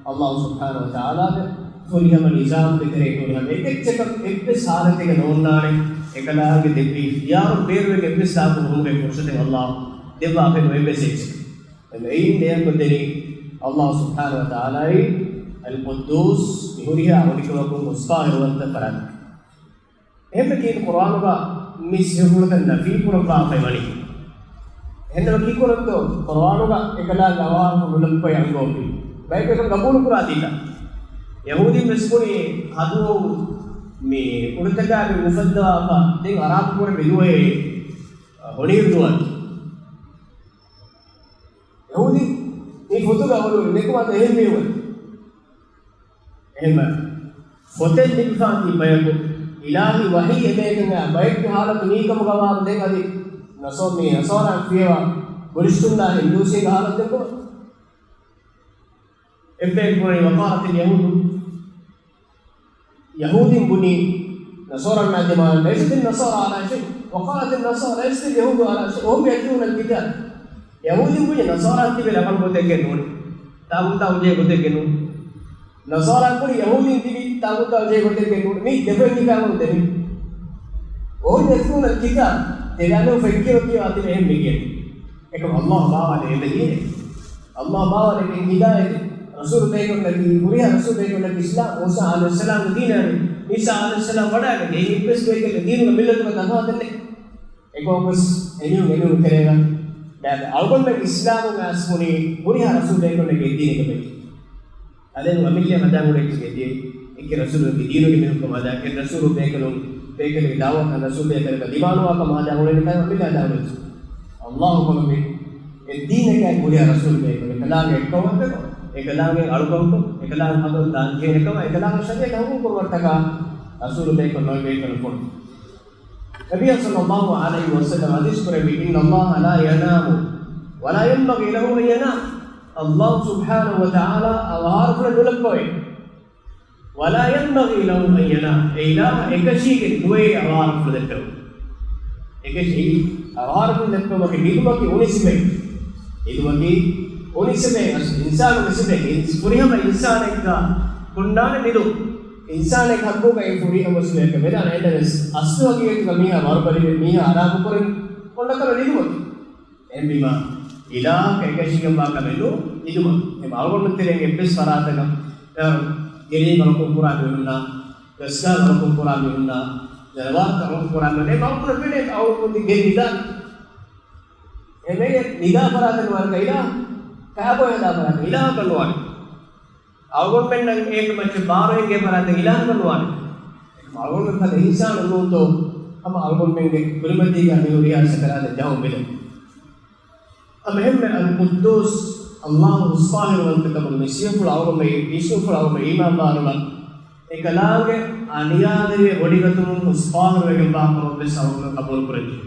ﷲ ސުބްޙާނަހޫ ވަތަޢާލާގެ ފުރިހަމަ ނިޒާމުގެ ތެރޭ ހުރި ހަމަ އެކެއްޗަކަށް އެއްވެސް ހާލަތެއްގަ ނޯންނާނެ. އެކަލާނގެ ދެއްވި އިޚްތިޔާރުން ބޭރުވެގެން އެއްވެސް ތާކު ހުރުމުގެ ފުރުޞަތެއް ﷲ ދެއްވާފައި ނުވޭ އެއްވެސް އެއްޗެއް. އެމަ އެއިން ދޭހަކޮށްދެނީ ﷲ ސުބްޙާނަހޫ ވަތަޢާލާއީ އަލްޤުއްދޫސް، މި ހުރިހާ އޮނިކަމަކުން ހުސްފާހިރުވަންތަ ފަރާތެކޭ. އެހެންވެ ކީރިތި ޤުރުއާނުގަ މި ސިފަފުޅުތައް ނަފީ ކުރައްވާފައި ވަނީ. އެހެންނަމަ ކީއްކުރަންތޯ؟ ޤުރުއާނުގަ އެކަލާނގެ އަވަހާރަފުޅު ނުލައްކަވައި އަންގަވަންވީ. ބަޔަކު އެކަން ގަބޫލު ކުރާތީތަ؟ ޔަހޫދީން ވެސް ބުނި ހަދުވަހު މި އުޑުތަކާގެ އުފައްދަވާފަ ދެން އަރާބުކުރެ މި ދުވަހެއް ހޮނިއިރު ދުވަހަކީ. ޔަހޫދީން މި ފޮތުގަ އޮޅުވި ނެކުމަށް އެހެން މީހުން. އެހެންވެ، ފޮތެއް ލިބިފާތީ ބަޔަކު، އިލާހީ ވަޙީ އެބަޔަކަށް އައި ބަޔެއްގެ ހާލަތު މީކަމުގަވާ ދެން އަދި ނަޞާ-، މި ނަޞާރާ ފިޔަވާ ބުރިޝްތުންނާ ހިންދޫސީންގެ ހާލަތު ދެކޮ. އެއްބަޔަކު ބުނަނީ، وقالت اليهود، ޔަހޫދީން ބުނީ ނަޞާރާންނާ ދިމާއަށް، ليست النصارى على شيء، وقالت النصارى ليست اليهود على شيء، وهم يتلون الكتاب. ޔަހޫދީން ބުނީ ނަޞާރާ ތިބެ ރަނގަޅު ގޮތެއްގެ ނޫން. ތާގޫތާ އުޖޭ ގޮތެއްގެ ނޫން. ނަޞާރާ ބުނީ ޔަހޫދީން ތިބީ ތާގޫތާ އުޖޭ ގޮތެއްގެ ނޫން. މީ ދެފައިން ކިތާބުން ދެނީ. وهم يتلون الكتاب. ތެދާނެ ފެއްކިޔޯ ކިޔާ ތިބެ އެހެން މިގެން. އެކަމް ﷲ ބާވާލެ އެބެ ދީނެ. ﷲ ބާވާލެ އެ ހިދާޔަތެ. ރަސޫލު ބޭކަލުންނަކީ، ހުރިހާ ރަސޫލު ބޭކަލުންނަކީ އިސްލާމް، މޫސާ ޢަލައިހިއްސަލާމްގެ ދީނާ މި. މީސާ ޢަލައިހިއްސަލާމް ވަޑައިގަތީ އެއީ އެއްވެސް ބޭކަލެއް ދީނުގަ މިއްލަތުގަ ތަފާތެއް ނެތް. އެކަމަކުވެސް އެމީހުން އެމީހުން ތެރޭގަ ބައި އަޅުގަނޑުމެން އިސްލާމު މާސް ބުނީ ހުރިހާ ރަސޫލު ބޭކަލުންނަކީ އެ ދީނުގަ ބައި. އަދެން އަމިއްލަ ހަދާ އުޅެއްޗިގެ ދިޔަ އެކި ރަސޫލު ދީނުގެ މީހުންކަމާ ދާ، އެ ރަސޫލު ބޭކަލުން، ބޭކަލުގެ ދާވަތަށް ރަސޫލު ބޭކަލުގެ ދިމާނުވާކަމާ ދާ އުޅެނިކަން އަމިއްލަ ހަދާ އުޅެއްޗި. ﷲ ކޮންމެ އެ ދީނަކާ ހުރިހާ ރަސޫލު ބޭކަލު، އެކަލާނގެ އެއްކަމަށްޓަކަ، އެކަލާނގެ އަޅުކަމަކު، އެކަލާނގެ ހަދަ ދާން ޖެހޭނެ ކަމަށް، އެކަލާނގެ ޝަރީޢަތަށް ހުކުމް ކުރުމަށްޓަކާ ރަސޫލު ބޭކަލު ނޮއި ބޭކަލު ފޮނު. ނަބިއްޔާ ޞައްލައްލާހު ޢަލައިހި ވަސައްލަމަ ޙަދީޘް ކުރެއްވި، إن الله لا ينام ولا ينبغي له أن ينام. ﷲ ސުބްޙާނަހު ވަތަޢާލާ އަވަހާރަފުޅެއް ނުލައްކަވޭ. ولا ينبغي له أن ينام. އެ އިލާހަށް އެކަށީގެން ނުވޭ އަވަހާރަފުޅު ދެއްކެވުން. އެކަށީ އަވަހާރަފުޅު ދެއްކެވުމަކީ ނިދުމަކީ އުނިސިމެ. ނިދުމަކީ އުނިސިމެ އަސް އިންސާނުގެ ސިފައެއް. އިންސް-، ފުރިހަމަ އިންސާނެއްގަ ހުންނާނެ ނިދުން. އިންސާނެއްގެ ހައްގުގައި ފުރިހަމަ ސިފައެއް ވެދާނެ. އެންނަވެސް އަސްލު ހަގީގަތުގަ މީހާ ވަރުބަލިވެ، މީހާ އަރާމުކުރަން އޮންނަ ކަމެއް ނިދުމަކީ. އެހެންވީމާ، އެ އިލާހަކަށް އެކަށީގެންވާ ކަމެއް ނޫން. އިލްމު. އެ އަޅުގަނޑުމެން ތެރެއިން އެއްވެސް ފަރާތަކަށް އެ ގެރީގަ އަޅުކަން ކުރާ މީހުންނާ، ގަސްގަހާ އަޅުކަން ކުރާ މީހުންނާ، ޖަނަވާރުތައް އަޅުކަން ކުރާ މީހުން އެ މަގުނަ ފެނޭ އަޅުގަނޑު ގެ ނިދާ. އެމެގެ ނިދާ ފަރާތެއް ނުވާނެ އިލާހު. ކައިބޮއެ ހަދާ ފަރާތެއް އިލާހަކަށް ނުވާނެ. އަޅުގަނޑުމެންނަށް އޭގެ މައްޗަށް ބާރު އެނގޭ ފަރާތެއް އިލާހަކަށް ނުވާނެ. އަޅުގަނޑުމެން ފަދަ އިންސާނުން ނޫންތޯ؟ ހަމަ އަޅުގަނޑުމެންގެ ކުރިމަތީގަ މި ހުރިހާ ސަކަރާތަށް ޖަހަން މިދެން. ހަމަ އެހެންމެ އަލްޤުއްދޫސް އައްލާހު ހުސްފާހިރުވަންތަކަމުގެ މި ސިޔަފުޅު އަޅުގަނޑުމެން އިސްވެފުޅު އަޅުގަނޑުމެން އީމާންވާނުގަ، އެކަލާނގެ އަނިޔާވެރިވެ ވޮޑިގަތުމުން ހުސްފާހިރުވެގެންވާ ކަމަށްވެސް އަޅުގަނޑުމެން ޤަބޫލު ކުރަންޖެހޭ.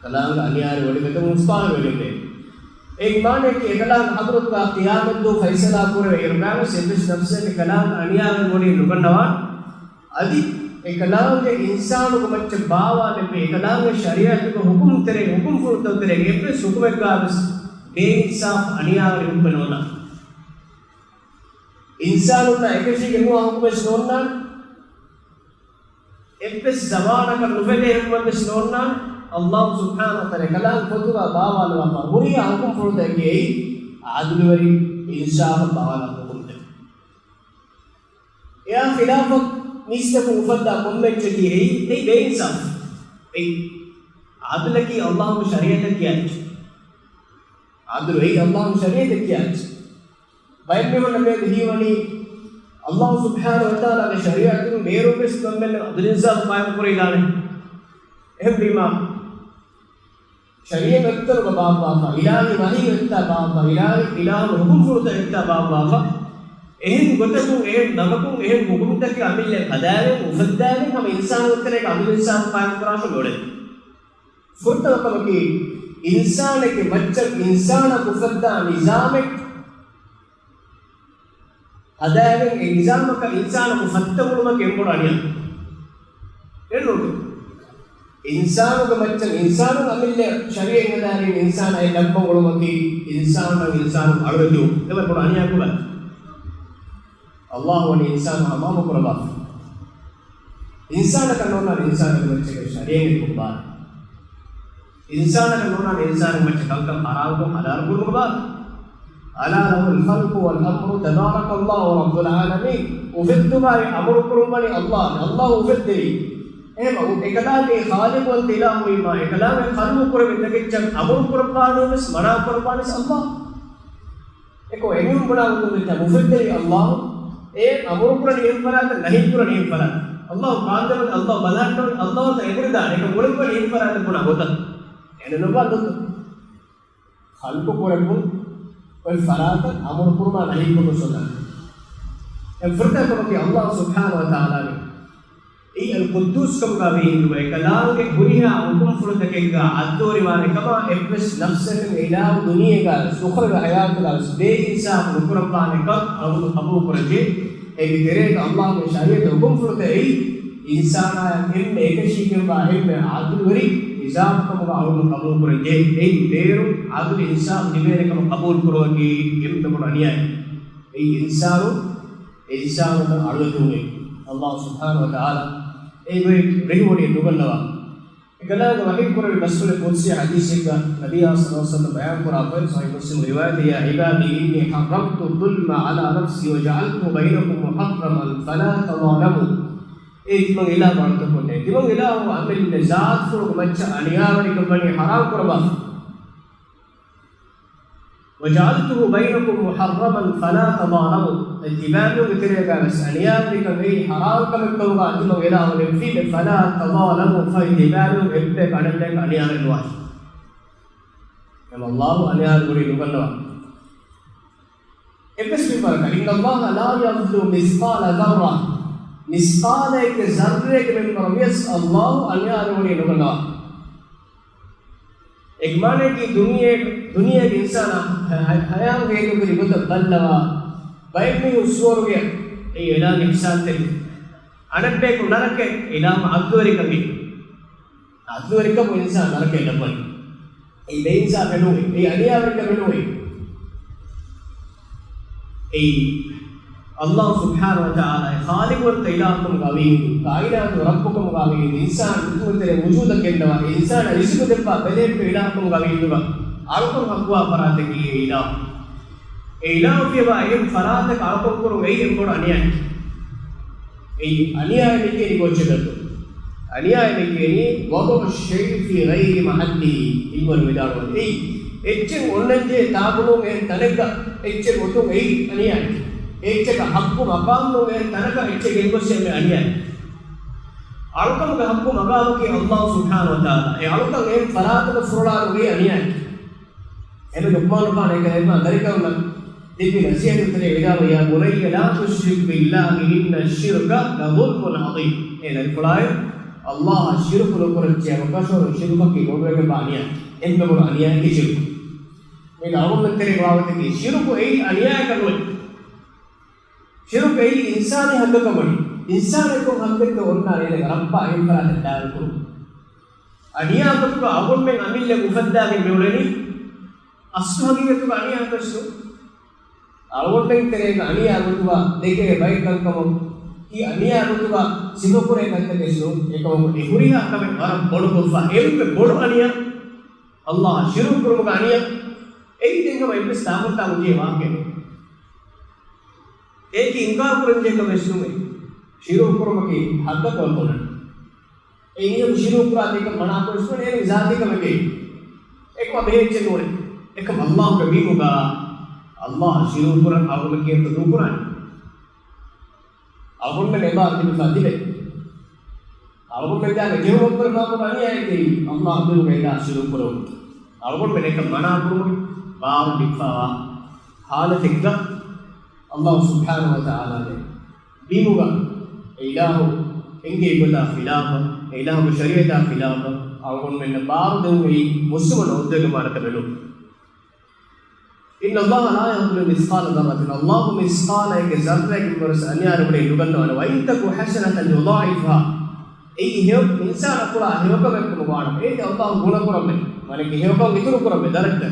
ކަލާނގެ އަނިޔާވެރި ވޮޑިގަތުމުން ހުސްފާހިރުވެގެންވޭ. އޭގެ މާނައަކީ އެކަލާނގެ ޙަޟްރަތުގަ ޤިޔާމަތްދުވަހު ފައިސަލާ ކުރެވޭ އިރުގައިވެސް އެއްވެސް ނަފްސެއް އެކަލާނގެ އަނިޔާވެރި ވޮޑި ނުގަންނަވާނެ. އަދި އެކަލާނގެ އިންސާނުގެ މައްޗަށް ބާވާލެއްވި އެކަލާނގެ ޝަރީޢަތުގެ ޙުކުމްތެރޭ، ޙުކުމްފުޅުތައް ތެރޭގެ އެއްވެސް ޙުކުމެއްގައިވެސް ބޭއިންސާފު އަނިޔާވެރި ޙުކުމެއް ނޯންނާނެ. އިންސާނުންނާ އެކަށީގެން ނުވާ ޙުކުމެއް ނޯންނާނެ. އެއްވެސް ޒަމާނަކަށް ނުފެދޭ ޙުކުމެއްވެސް ނޯންނާނެ. އައްލާހު ސުބްޙާނަހު ވަތަޢާލާ ކަލާނގެ ފޮތުގަ ބާވާލަވާފަ ހުރިހާ ޙުކުމްފުޅުތަކަކީ އެއީ ޢަދުލުވެރި އިންސާފަށް ބާވާލާ ޙުކުމްތައް. އެއާ ޚިލާފަށް މީސްތަކުން އުފައްދާ ކޮންމެ އެއްޗަކީ އެއީ، އެއީ ބޭއިންސާފު. އެއީ ޢަދުލަކީ އައްލާހުގެ ޝަރީޢަތަށް ކިޔާ އެއްޗެއް. ޢަދުލު އެއީ އައްލާހުގެ ޝަރީޢަތަށް ކިޔާ އެއްޗެއް. ބައެއް މީހުންނަށް މިއަދު ހީވަނީ، އައްލާހު ސުބްޙާނަހު ވަތަޢާލާގެ ޝަރީޢަތުން ބޭރުންވެސް ކޮންމެ ޢަދުލު އިންސާފު ޤާއިމު ކުރެވިދާނެ. އެހެންވީމާ، ޝަރީޢަތް އެއްތަނުގަ ބާއްވާފަ، އިލާހީ ވަޙީ އެއްތާ ބާއްވާ، އިލާހީ، އިލާހުގެ ޙުކުމްފުޅުތައް އެއްތާ ބާއްވާފަ، އެހެން ގޮތަކުން، އެހެން ނަމަކުން، އެހެން ޙުކުމްތަކެއް އަމިއްލައަށް ހަދާލެވެން، އުފައްދާލެވެން، ހަމަ އިންސާނުންގެ ތެރޭގަ ޢަދުލު އިންސާފު ޤާއިމު ކުރާށޭ އުޅެނީ. ފުރަތަމަ ކަމަކީ، އިންސާނެއްގެ މައްޗަށް އިންސާނަކު އުފައްދާ ނިޒާމެއް ހަދާގެން އެ ނިޒާމަކަށް އިންސާނަކު ފައްތަން އުޅުމަކީ އެންމެ ބޮޑު އަނިޔާ. އެންނޫން. އިންސާނުގެ މައްޗަށް އިންސާނުން އަމިއްލަ ޝަރީޢަތް ހަދާގެން އިންސާނާ އެ ލައްވަން އުޅުމަކީ އިންސާނުން އިންސާނުން އަޅުވެތިވުން. އެވަރު ބޮޑު އަނިޔާ ކޮބާ؟ އައްލާހު ވަނީ އިންސާނު ހަމަހަމަ ކުރައްވާފަ. އިންސާނަކަށް ނޯންނާނެ އިންސާނުގެ މައްޗަށް ޝަރީޢަތް ކޮބާ. އިންސާނަކަށް ނޯންނާނެ އިންސާނުގެ މައްޗަށް ކަންކަން ޙަރާމްކޮށް ޙަލާލު ކުރުން ކޮބާ؟ ألا له الخلق والأمر تبارك الله رب العالمين. އުފެއްދުމާއި އަމުރު ކުރުން ވަނީ އައްލާހު. އައްލާހު އުފެއްދެވީ. އެހެން އެކަލާނގެ ޚާލިޤުވަންތަ އިލާހުވީމާ، އެކަލާނގެ ޚަލްޤު ކުރެވި އެތަކެއްޗަށް އަމުރު ކުރައްވާނީވެސް މަނާ ކުރައްވާނީވެސް އައްލާހު. އެކަމަކު އެމީހުން ބުނާ ގޮތުން އެއްޗެއް އުފެއްދެވީ އައްލާހު، އެ އަމުރު ކުރަނީ އެހެން ފަރާތަށް، ނަހީ ކުރަނީ އެހެން ފަރާތަށް. އައްލާހު ކާންދެވަނީ، އައްލާހު ބަލަހައްޓަވަނީ، އައްލާހު ތަން އެބުރިދާނެ، އެކަމަކު އުޅެންވަނީ އެހެން ފަރާތަށް ބުނާ ގޮތަށް. އެހެނެއް ނުބާ ދޮތު. ޚަލްޤު ކުރެއްވުން އޮތް ފަރާތަށް އަމުރު ކުރުމާ ނަހީ ކުރުމަށް ސުންނަތު. އެ ފުރަތަމަ ކަމަކީ އައްލާހު ސުބްޙާނަހު ވަތަޢާލާގެ އެއީ އަލްޤުއްދޫސް ކަމުގަ ވީ ހިނދުގަ އެކަލާނގެ ހުރިހާ ޙުކުމްފުޅުތަކެއްގަ ޢަދުލުވެރިވާނެ ކަމާ އެއްވެސް ނަފްސަކަށް އިލާހު ދުނިޔޭގަ ވެސް އުޚްރަވީ ޙަޔާތުގަ ވެސް ބޭއިންސާފު ނުކުރައްވާނެ ކަން އަޅުގަނޑު ޤަބޫލު ކުރަންޖެހޭ. އޭގެ ތެރޭގަ އައްލާހުގެ ޝަރީޢަތުގެ ޙުކުމްފުޅުތައް އެއީ އިންސާނާޔަށް އެންމެ އެކަށީގެންވާ އެންމެ ޢަދުލުވެރި ނިޒާމް ކަމުގަ އަޅުގަނޑު ޤަބޫލު ކުރަންޖެހޭ. އެއީ ބޭރު ޢަދުލު އިންސާފު ލިބޭނެ ކަމަށް ޤަބޫލު ކުރުމަކީ އެންމެ ބޮޑު އަނިޔާއެއް. އެއީ އިންސާނު އިންސާނުންނަށް އަޅުވެތިވުމެއް. އައްލާހު ސުބްޙާނަހު ވަތަޢާލާ އެ ގޮތް ރިހުވޮޑިއެއް ނުގަންނަވާ. އެކަލާނގެ ވަޙީ ކުރެއްވި މަސްއޫލެއް ޤުދުސީ ޙަދީޘެއްގަ ނަބިއްޔާ ޞައްލަﷲު ޢަލައިހި ވަސައްލަމަ ބަޔާން ކުރާ ގޮތް ޞަޙީޙު މުސްލިމް ރިވާޔަތެއް، يا عبادي إني حرمت الظلم على نفسي وجعلته بينكم محرما فلا تظالموا. އޭ ތިމަން އިލާހު އަޅުތަކުންނޭ. ތިމަން އިލާހު އަމިއްލަ ޒާތުފުޅުގެ މައްޗަށް އަނިޔާވެރިކަން ވަނީ ޙަރާމް ކުރައްވާފަ. وجعلته بينكم محرما فلا تظالموا. އެ ތިބާމީހުންގެ ތެރޭގަ ވެސް އަނިޔާވެރިކަން އެއީ ޙަރާމް ކަމެއް ކަމުގަ ތިމަން އިލާހު ލެއްވީމެ، فلا تظالموا، ފަހެ ތިބާމީހުން އެއްބަޔަކު އަނެއްބަޔަކަށް އަނިޔާވެރި ނުވާށި. އެމަ އައްލާހު އަނިޔާވެރި ކުރީ ނުގަންނަވާ. އެއްވެސް މިންވަރަކަށް، إن الله لا يظلم مثقال ذرة، މިސްޤާލައެއްގެ ޒައްރެއެއްގެ މިންވަރަށް ވިޔަސް އައްލާހު އަނިޔާވެރި ނުގަންނަވާ. އޭގެ މާނައަކީ ދުނިޔޭ، ދުނިޔޭގެ އިންސާނާ ހަ-، ހަ-، ހަޔާތުގައި ހޭދަކުރި ގޮތަށް ބައްލަވާ، ބައެއް މީހުން ސުވަރުގެއަށް އެއީ އިލާހުގެ އިޙްސާންތެރި، އަނެއްބަޔަކު ނަރަކައަށް އެއީ އިލާހުގެ ޢަދުލުވެރިކަމެއް. ޢަދުލުވެރިކަމުން އިންސާނާ ނަރަކައަށް ލައްވަނީ. އެއީ ބޭއިންސާފެއް ނޫން. އެއީ އަނިޔާވެރިކަމެއް ނޫން. އެއީ އައްލާހު ސުބްޙާނަހު ވަތަޢާލާ އެ ޚާލިޤުވަންތަ އިލާހު ކަމުގަ ވީ ހިނދު، ކާއިނާތުގެ ރައްބު ކަމުގަ ވީ ހިނދު، އިންސާނާ ނުޠުފަތެރޭ ވުޖޫދަށް ގެންނަވާ، އިންސާނާ ރިޒުޤު ދެއްވާ ބެލެހެއްޓި އިލާހު ކަމުގަ ވީ ހިނދުގަ، އަޅުކަން ޙައްޤުވާ ފަރާތަކީ އެ އިލާހު. އެ އިލާހު ފިޔަވާ އެހެން ފަރާތަކަށް އަޅުކަން ކުރުން އެއީ އެންމެ ބޮޑު އަނިޔާއެއް. އެއީ އަނިޔާއެއް މި ކިޔަނީ ގޮއްޗަކަށް. އަނިޔާއެއް މި ކިޔަނީ وضع الشيء في غير محله. ޢިލްމުވެރިން ވިދާޅުވަނީ އެއީ އެއްޗެއް އޮންނަންޖެހޭ ތާކު ނޫން އެހެން ތަނެއްގަ އެއްޗެއް އޮތުން އެއީ އަނިޔާއެއް. އެއްޗަކަށް ޙައްޤު މަޤާމް ނޫން އެހެން ތަނަކަށް އެއްޗެއް ގެންގޮއްސޭ އެންމެ އަނިޔާއެއް. އަޅުކަމުގެ ޙައްޤު މަޤާމަކީ ﷲ ސުބްޙާނަހޫ ވަތަޢާލާ. އެ އަޅުކަން އެހެން ފަރާތަކަށް ފުރޮޅާލުން އެއީ އަނިޔާއެއް. އެހެން ލުޤްމާނުގެފާނު އެކަލޭގެފާނު ދަރިކަލުންނަށް ދެއްވި ނަޞޭޙަތުގެ ތެރޭ ވިދާޅުވި، يا بني لا تشرك بالله إن الشرك لظلم عظيم. އޭ ދަރިފުޅާއޭ، ﷲ އަށް ޝިރުކު ނުކުރައްޗޭ، އަބަދުވެސް ޝިރުކަކީ ބޮޑުވެގެންވާ އަނިޔާ، އެންމެ ބޮޑު އަނިޔާއަކީ ޝިރުކު. މީ އަޅުގަނޑުމެން ތެރޭގެ ވާގޮތަކީ ޝިރުކު އެއީ އަނިޔާއަކަށް ނުވޭ. ޝިރުކު އެއީ އިންސާނީ ޙައްޤަކަށް ވަނީ. އިންސާނެއްގެ ޙައްޤެއްގަ އޮންނާނެ އޭނަގެ ރައްބާ އެހެން ފަރާތެއް ދާއިރު ކުރުން. އަނިޔާ ގޮތުގަ އަޅުގަނޑުމެން އަމިއްލަ އުފައްދާގެން މިއުޅެނީ އަސްލު ހަގީގަތުގަ އަނިޔާ ކަށްސު. އަޅުގަނޑުމެން ތެރޭގަ އަނިޔާ ގޮތުގަ ދެކޭ ބައެއް ކަންކަމުން އެ އަނިޔާ ގޮތުގަ ސިފަކުރޭ ކަންތަކެއްސު. އެކަމަކު އެ ހުރިހާ ކަމެއް ވަރަށް ބޮޑުކޮށްފަ އެންމެ ބޮޑު އަނިޔާ ﷲ އަށް ޝިރުކު ކުރުމުގެ އަނިޔާ. އެއީ ދެން ހަމަ އެއްވެސް ދާފަންތާ އޮތީ ވާހަކައެއް ނޫން. އެއީ އިންކާރު ކުރަންޖެހޭ ކަމެއް ވެސް ނޫން. ޝިރުކު ކުރުމަކީ ޙައްޤަކަށް ވަންތަ އޮންނަން. އެ އިންސާނު ޝިރުކު ކުރާ ދެކަށް މަނާކޮށް ވެސް ނޫން. އޭނަގެ ޒާތީ ކަމެކޭ. އެކަމަށް ބެހޭ އެއްޗެއް ނޫނޭ. އެކަމަށް ﷲ ގެ ބިމުގަ ﷲ އަށް ޝިރުކު ކުރަން އަޅުގަނޑު ކިޔަންތޯ ދޫކުރާނީ؟ އަޅުގަނޑުމެން އެބާރު ލިބިފަ ތިބެ. އަޅުގަނޑުމެން ދާގެ ޖެހުމަށްވުރެ މާ ބޮޑު އަނިޔާއެކޭ ﷲ ބިމުގަ އެދާ ޝިރުކު ކުރުން. އަޅުގަނޑުމެން އެކަން މަނާ ކުރުމުގެ ބާރު ލިބިފަވާ ޙާލަތެއްގަ ﷲ ސުބްޙާނަހޫ ވަތަޢާލާގެ ބިމުގަ އެ އިލާހު އެންގެވި ގޮތާ ޚިލާފަށް، އެ އިލާހުގެ ޝަރީޢަތާ ޚިލާފަށް އަޅުގަނޑުމެންނަށް ބާރު ދެވުން އެއީ މުސްލިމުންނަށް އުދުވެގެންވާނެ ކަމެއް ނޫން. إن الله لا يظلم مثقال ذرة. ﷲ މިސްޤާލައެއްގެ ޒައްރައެއްގެ މިންވަރުވެސް އަނިޔާރު ވަނީ ނުގަންނަވާނެ. وإن تَكُ حَسَنَةً يُضَاعِفْهَا. އެއީ ހެޔޮ، އިންސާނަށް ކުރާ ހެޔޮކަމެއް ކަމަށް ވާނަމަ، އޭގެ ﷲ ގުނަ ކުރަމޭ، ވަނެއްގެ ހެޔޮކަން އިތުރު ކުރަމޭ ދަރަޖަ.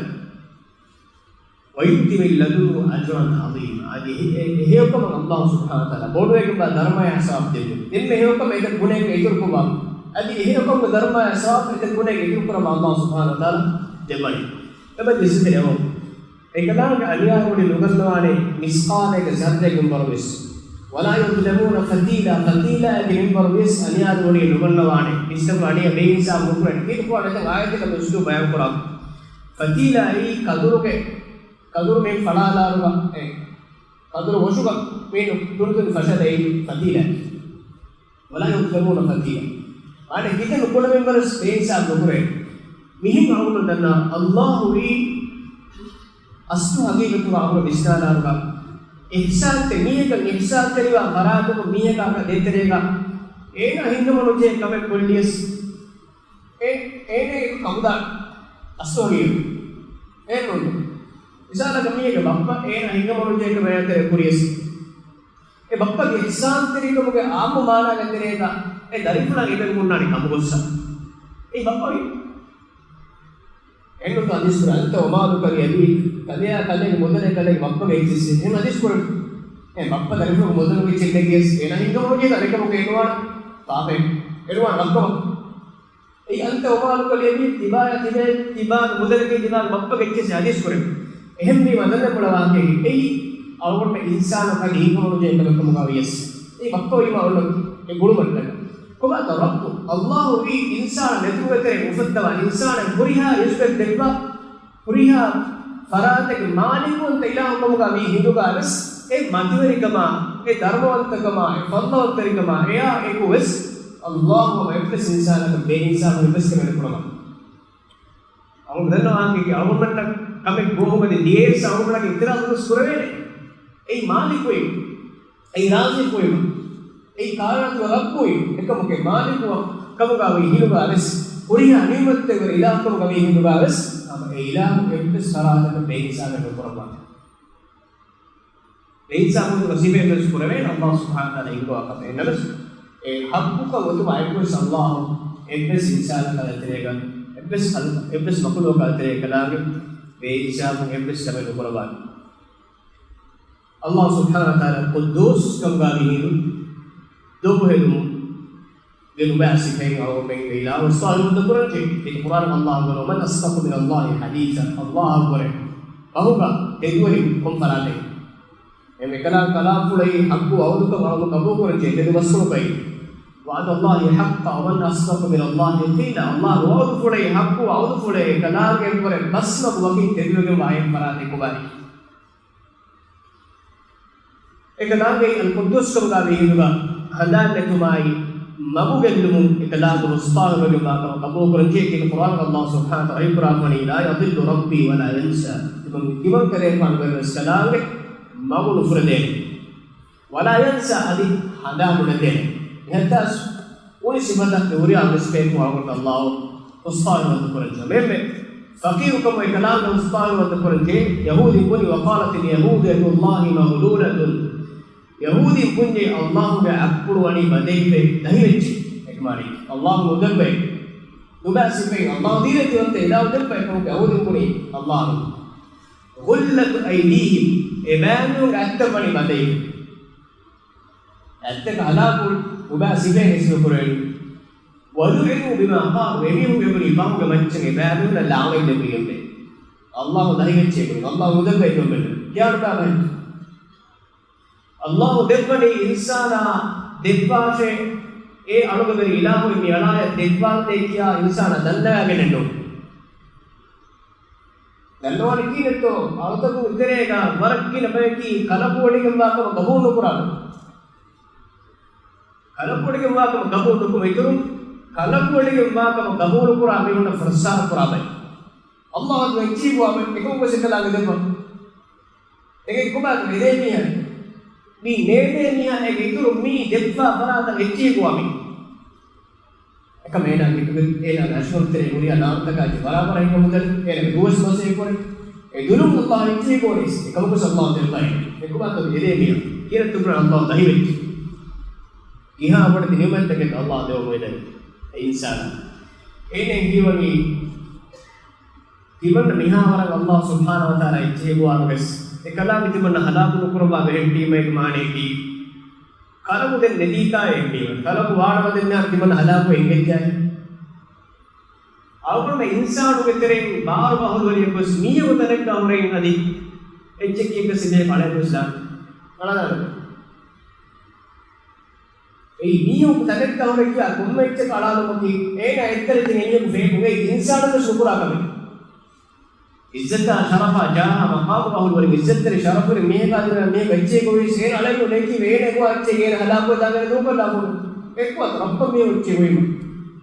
وَيُؤْتِ مِن لَّدُنْهُ أَجْرًا عَظِيمًا. އަދި އެ، އެ، އެ ހެޔޮކަމަށް ﷲ ސުބްޙާނަހޫ ވަތަޢާލާ ބޮޑުވެގެންވާ ދަރުމަޔާ ސަވާބު ދެއްވި. އެންމެ ހެޔޮކަމަށް އެތައް ގުނައެއްގެ އިތުރުކުރުމަށް، އަދި އެ ހެޔޮކަމުގެ ދަރުމަޔާ ސަވާބު އެތައް ގުނައެއްގެ އިތުރުކުރަމަށް ﷲ ސުބްޙާނަހޫ ވަތަޢާލާ ދެއްވަނީ. އެބަ ދިސްތެރެއަވަން. އެކަލާނގެ އަނިޔާރުވެރި ނުގަންނަވާނެ މިސްޤާލައިގެ ޒައްރެއްގެ މިންވަރުވެސް. وَلَا يُظْلَمُونَ فَتِيلًا، ފަތީލާއެއްގެ މިންވަރުވެސް އަނިޔާރުވެރި ނުގަންނަވާނެ. މިސްތަކު އަނިޔާ ބޭއިންސާފު ނުކުރަން. މީތި ކުރާނެ އެތައް އާޔަތެއް އަދި އުސްލޫބު ބަޔާން ކުރާ. ފަތީލާއީ ކަދުރުގެ، ކަދުރު މި ފަޅާލާރުގަ، އެ، ކަދުރު ވޮށުގަ މީނު ތުނިތުނި ފަށަދައި ފަތީލާ. وَلَا يُظْلَمُونَ فَتِيلًا. އާނެ ކިތަން ކުޑަ މިންވަރަސް ބޭއިންސާފު ނުކުރޭ. މިހެން އަޅުގަނޑު ދަންނަ ﷲ ވީ އަސްލު ހަގީގަތުގަ އަޅުގަނޑު ވިސްނާލާރުގަ އިޙްސާންތެ މީހަކަށް އިޙްސާންތެރިވާ ފަރާތަކުން މީހަކާ ދޭތެރޭގަ އޭނާ ހިނގަމުނުޖެހޭ ކަމެއް ކޮށްލިޔަސް އެ، އޭނަ އެކު ކަމުދާނެ އަސްލު ހަގީގަތު. އެހެންނޫން. މިސާލަކަށް މީހެއްގެ ބައްޕަ އޭނާ ހިނގަމުނުޖެހޭ ކަމެއް ތެރޭ ކުރިޔަސް. އެ ބައްޕަގެ އިޙްސާންތެރިކަމުގެ އާއްމު މާނާގެ ތެރޭގަ އެ ދަރިފުޅަށް އެބަ ހުންނާނެ ކަމުގޮއްސަ. އެ ބައްޕަ ވީ. އެންނުތަ އަދިސް ކުރެ، أَنْتَ وَمَالُكَ لِأَبِيكَ، ކަލެޔާ ކަލޭގެ މުދަލޭ ކަލޭގެ ބައްޕަގެ އެއްޗިއްސެއް. އެހެން އަދިސް ކުރެ. އެ ބައްޕަ ދަރިފުޅުގެ މުދަލުގެ އެއްޗެއް ނެގިޔަސް އޭނާ ހިނގަމުނުޖެހޭ އަނެއްކަމަކު އެނުވާނެ. ފާފައެއް. އެނުވާނެ ބައްޕަ. އެއީ أَنْتَ وَمَالُكَ لِأَبِيكَ، ތިބާޔާ ތިބޭ، ތިބާގެ މުދަލަކީ ތިބާގެ ބައްޕަގެ އެއްޗެއް އަދިސް ކުރެ. އެހެންވީމަ ދަންނަ ބުނަވާކޭ އެއީ އަޅުގަނޑު އިންސާނަކަށް ހިނގަމުނުޖެހޭ ކަމެއް ކަމުގަ ވިޔަސް. އެއީ ބައްޕަ ވީމަ އޮންނަ އެ ގުޅުމަށްޓަކަ. ކޮބާތަ ރައްބު؟ ﷲ ވީ އިންސާނާ ނެތުމުގެ ތެރޭ އުފައްދަވާ، އިންސާނާ ހުރިހާ ރިޒްޤެއް ދެއްވާ، ހުރިހާ ފަރާތެއްގެ މާލިކުވަންތަ އިލާހު ކަމުގަ ވީ ހިނދުގަ ވެސް، އެ މަތިވެރިކަމާ، އެ ދަރުމަވަންތަކަމާ، އެ ފަޟްލުވަންތަވެރިކަމާ، އެއާ އެކު ވެސް، ﷲ ހަމަ އެއްވެސް އިންސާނަކަށް ބޭއިންސާފު އެއްވެސް ކަމެއް ނުކުރަމާ. އަޅުގަނޑު ދަންނަވާކީ އަޅުގަނޑަށް ކަމެއް ގޯހުގަދި ދިޔައިސް އަޅުގަނޑަށް އިތިރާޒު ވެސް ކުރެވޭނެ. އެއީ މާލިކުވީމަ. އެއީ ރާޒިޤުވީމަ. އެއީ ކާއިނާތުގެ ރައްބުވީ. އެކަމުގެ މާލިކުވާ ކަމުގަ ވީ ހިނދުގަ ވެސް، ހުރިހާ ނިޢުމަތްތައްވެރި އިލާހު ކަމުގަ ވީ ހިނދުގަ ވެސް، ހަމަ އެ އިލާހު އެއްވެސް ފަރާތަކަށް ބޭއިންސާފެއް ނުކުރައްވާނެ. ބޭއިންސާފު ކުރުމުގެ ސިފައެއް ވެސް ކުރެވޭނެ ﷲ ސުބްޙާނަހޫ ވަތަޢާލާ ހިންގުވާ ކަމެއް. އެހެންނަމަވެސް، އެ ޙައްޤުކަން އޮތުމާ އެއްވެސް ﷲ އެއްވެސް އިންސާނަކާ ތެރޭގަ، އެއްވެސް ޚަލްޤަ، އެއްވެސް މަޚްލޫޤާ ތެރޭ ކަލާނގެ ބޭއިންސާފުން އެއްވެސް ކަމެއް ނުކުރައްވާނެ. ﷲ ސުބްޙާނަހޫ ވަތަޢާލާ ޤުއްދޫސް ކަމުގަ ވީ ހިނދު ދޮގު ހެދުމުން ނުބައި ސިފައިން އަޅުގަނޑުމެންގެ އިލާހު އުސްތާހިލުވަންތަ ކުރަންޖެހޭ. އެ ޤުރްއާނުގަ ﷲ ވަނީ، "ومن أصدق من الله حديثا." ﷲ އަށްވުރެ ބަހުގަ ތެދުވެރި ކޮން ފަރާތެއް؟ އެ ކަލާ-، ކަލާމްފުޅައި ޙައްޤު ވަޢުދުކަން އަޅުގަނޑު ޤަބޫލުކުރަންޖެހޭ ތެދު ބަސްފުޅުގައި. "وعد الله حقا ومن أصدق من الله قيلا." ﷲ ގެ ވަޢުދުފުޅައި ޙައްޤު ވަޢުދުފުޅޭ، އެ ކަލާނގެއަށްވުރެ ބަސްމަގު ވަކިން ތެދުވެގެންވާ އެއް ފަރާތެއް ކޮބާހޭ؟ އެކަލާނގެ އަލްޤުއްދޫސްކަމުގަ މި ހިނދުގަ ހަނދާން ނެތުމާއި، މަގު ގެއްލުމުން އެކަލާނގެ އުސްތާހިލުވެގެންވާ ކަމަށް ޤަބޫލުކުރަންޖެހޭ. ކީރިތި ޤުރްއާނުގަ ﷲ ސުބްޙާނަހޫ ވަތަޢާލާ ވަޙީކުރާފަ ވަނީ، "لا يضل ربي ولا ينسى." ތިމަން ތިމަން ކަލޭގެފާނު ވެރިވެސް ކަލާނގެ މަގު ނުފުރެދޭނެ. "ولا ينسى" އަދި ހަނދާން ނުނެތޭނެ. މިހައްތާސް އުނި ސިފަތައް މި ހުރިހާ އުނި ސިފައެއް އަޅުގަނޑު ﷲ އުސްތާހިލުވަންތަ ކުރަންޖެހޭ. މެންމެ ފަޤީރުކަމު އެކަލާނގެ އުސްތާހިލުވަންތަ ކުރަންޖެހޭ. ޔަހޫދީން ބުނި، "وقالت اليهود يد الله مغلولة." ޔަހޫދީން ބުންޏޭ ﷲ ގެ އަތްޕުޅު ވަނީ ބަދައިފައި ދަހިވެއްޖެ. އެކަމާނީ ﷲ ނުދެއްވައި. ނުބައި ސިފައިން ﷲ ދީލަތި އޮންތަ އިލާހު ދެއްވައި ކަމުގެ ޔަހޫދީން ބުނީ ﷲ. "غلت أيديهم." އެބައިމީހުންގެ އަތްތައް ވަނީ ބަދައިފައި. އަތްތަކަށް ހަލާކު ނުބައި ސިފައިން ހިސާބު ކުރެވެނީ. "ولعنوا بما قالوا." އެމީހުން އެބުނީ ބަހުގެ މައްޗަށް އެބައިމީހުންނަށް ލަޢުނަތް ދެއްވިގެންދޭ. ﷲ ދަހިވެއްޖެ އެބުނީ. ﷲ ނުދެއްވައި ދޮންބެއް. ކިޔާނުބާ ބަހެއް. ﷲ ދެއްވަނީ އިންސާނާ ދެއްވާށޭ، އެ އަޅުގަވެރި އިލާހު މި އަޅާޔަށް ދެއްވާނދޭ ކިޔާ އިންސާނާ ދަންނަވާގެނެއްނު. ދަންނަވާނީ ކިހިނެއްތޯ؟ އަޅުތަކުން އިތުރޭގަ ވަރަށް ގިނަ ބަޔަކީ ކަލަކުވެޑިގެންވާ ކަމަށް ގަބޫލު ނުކުރާ ބައެއް. ކަލަކުވެޑިގެންވާ ކަމަށް ގަބޫލު ނުކުރުން، ކަލަކުވެޑިގެންވާ ކަމަށް ގަބޫލު ކުރާ މީހުންނަށް ފުރައްސާރަ ކުރާ ބައެއް. ﷲ އަދު އެއްޗިހި ގޮވާ ބައެއް އެކަމަކުވެސް އެކަލާނގެ ދެއްވާ. އެގެ ކޮބާތޯ އެދޭ މީހާ؟ މި ނޭދޭ މީހާ އޭގެ އިތުރު މި ދެއްވާ ފަރާތަށް އެއްޗިހި ގޮވާ މީ. އެކަމް އޭނާ ގެ، އޭނާގެ އަށިގަނޑު ތެރޭ ހުރިހާ ނާރުތަކާ އެއްޗެއް ބަރާބަރަށް ހިނގަމުންދަނީ. އޭނާގެ ދުވަސް މަސޭ ކުރޭ. އެ ދުލުން ﷲ އެއްޗިހި ގޮވަނީސް. އެކަމަކުވެސް ﷲ ދެއްވައި. އެކޮބާތޯ އެދޭ މީހާ؟ ކިޔަން ތުބުރަ ﷲ ދަހިވެއްޖެ. ކިހާ ބޮޑެތި ނިޢުމަތްތަކެއް ﷲ ދެވަމުން އެދެނީ އެ އިންސާނާ. އޭނަ ހީވަނީ ތިމަންނަ މިހާވަރަށް ﷲ ސުބްޙާނަހޫ ވަތަޢާލާ އެއްޗެހި ގޮވާނަމަވެސް، އެކަލާނގެ ތިމަންނަ ހަލާކު ނުކުރައްވާ ބެހެއްޓީމައިގެ މާނައަކީ، ކަލަކު ދެން ނެތީތާ އެހެންވީމަ، ކަލަކު ވާނަމަދެންނާ ތިމަންނަ ހަލާކު އެނގެއްޖާ. އަޅުގަނޑުމެން އިންސާނުގެ ތެރެއިން ބާރު ބަހުރުވެރިއަކުވެސް މީހަކު ތަނެއްގަ ހުރެއިން އަދި އެއްޗެއް ކީއްކަ ސިދޭ ކަޅޭ ކުސްލާން އަޅާނެ. އެއީ މީހަކު ތަނެއްގަ ހުރެއްޔާ ކޮންމެ އެއްޗެއް އަޅާލުމަކީ، އޭނާ އެއްތަނެއް ތި އެމީހަކު ފޭކުގައި އިންސާނުންވެސް ނުކުރާ ކަމެއް. އިއްޒަތާ، ޝަރަފާ، ޖާހާ، މަޤާމު ބަހުރުވެރި، އިއްޒަތްތެރި ޝަރަފުވެރި މީހަކާ ދިމާ މީހަކަށް އެއްޗެއް ގޮވީސް، އޭނަ އަޅެއްނު ނެތީ، އޭނަ އެގޮވާ އެއްޗެއް އޭނަ ހަލާކުވެދާނެ ދޫކޮށްލާފަ. އެއްކުވާތަ ރައްޕަށް މީހުން އެއްޗެއް ގޮވީމަ.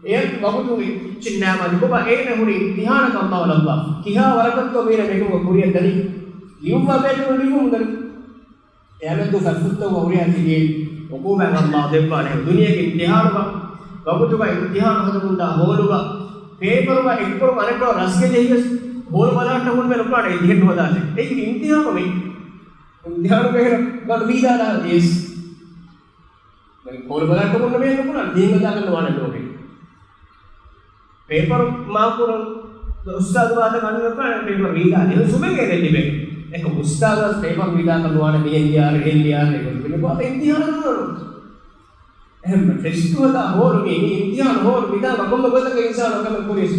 އެއަށް ވަގުތުގެ އެއްޗެއް ނާމާ ދިކޮބާ އޭނަ ހުރީ އިމްތިހާނަކަށް ﷲ ލައްވާފަ. ކިހާ ވަރަކަށްތޯ މީނަ މެކުމަ ކުރިއަށް ދަނީ. ލިޔުއްވާ ބޭކަލުން ލިޔުމުން ދަނީ. އެހެންނަމަ ފަތްފުށްތަކުގަ ހުރިހާ ތިބި އުޤޫބާތް ﷲ ދެއްވާނެ. ދުނިޔޭގެ އިމްތިހާނުގަ، ވަގުތުގަ އިމްތިހާނު ހަދަމުންދާ ހޯލުގަ، ޕޭޕަރުގަ އެއްކޮޅު އަނެއްކޮޅަށް ރަސްގެ ޖެހިޔަސް، ހޯލު ބަލާއްޓަމުން މެ ނުކުރާނެ ދިހެއް ނުހަދާށޭ. އެއީ އިމްތިހާނު މެ. އިމްތިހާނުގަ އެހެން ގަނޑު ވީދާލާ ދިޔަސް. ހޯލު ބަލާއްޓަމުން މެ ނުކުރާނެ ދިހެއް ހަދާކަށް ނުވާނެ ލޯބި. ޕޭޕަރު މާކުރަން އުސްތާޛު ވާތަ ގަންނަފާނެ ޕޭޕަރު ވީދާ ދެން ސުބެގޭ ދެން ލިބޭ. އެކަމް އުސްތާޛަށް ޕޭޕަރު ވީދާކަށް ނުވާނެ މިހެން ލިޔާރެ، އެހެން ލިޔާރެ، އެކަމް އިމްތިހާނު ނޫން. އެހެން ޓެސްޓު ހަދާ ހޯލު މީ، މީ އިމްތިހާނު ހޯލު މިދާ ވަގުމަ ގޮތަކަށް އިންސާނު ކަމެއް ކުރިސް.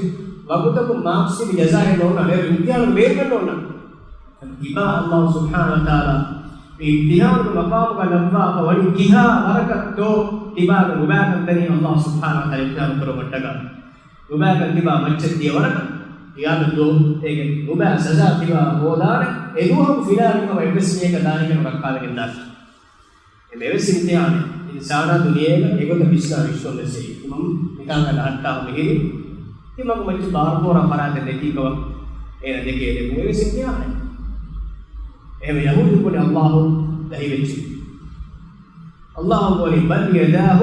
ވަގުތަކުން މާކްސް ތިބި ޖަޒާއެއް ނޯންނާނެ، އެ އިމްތިހާނު ބޭނުމެއް ނޯންނާނެ. ތިބާ ﷲ ސުބްޙާނަހޫ ވަތަޢާލާ މި އިމްތިޙާނުގެ މަޤާމުގަ ލައްވާފަ ވަނީ ކިހާ ވަރަކަށްތޯ ތިބާގެ ނުބައިކަން ދަނީ ﷲ ސުބްޙާނަހޫ ވަތަޢާލާ އިމްތިޙާނު ކުރުމަށްޓަކާ. ނުބައިކަން ތިބާ މައްޗަށް ދިޔަ ވަރަކަށް ޤިޔާމަތް ދުވަހު އޭގެ ނުބައި ސަޒާ ތިބާ ހޯދާނެ. އެ ދުވަހަކު ފިލާވި ކަމަށް އެއްވެސް މީހަކަށް ދާނެ ކަމަށް ރައްކާލެގެން ދާނެ. އެ މެވެސް އިމްތިޙާނެއް. އިންސާނާ ދުނިޔޭގަ އެގޮތަށް ވިސްނާ ވިސްނުން ވެސް އެއީ. ތިމަން މިތާނގަ އަހައްޓާ މިހިރީ ތިމަގު މައްޗަށް ބާރު ފޯރާ ފަރާތެއް ނެތީ ކަމަށް އޭނަ ދެކޭ ދެކުން އެވެސް އިމްތިޙާނެއް. އެހެންވެ ޔަހޫދީން ބުނި ﷲ ދަހިވެއްޖެ. ﷲ ބުނި بل يداه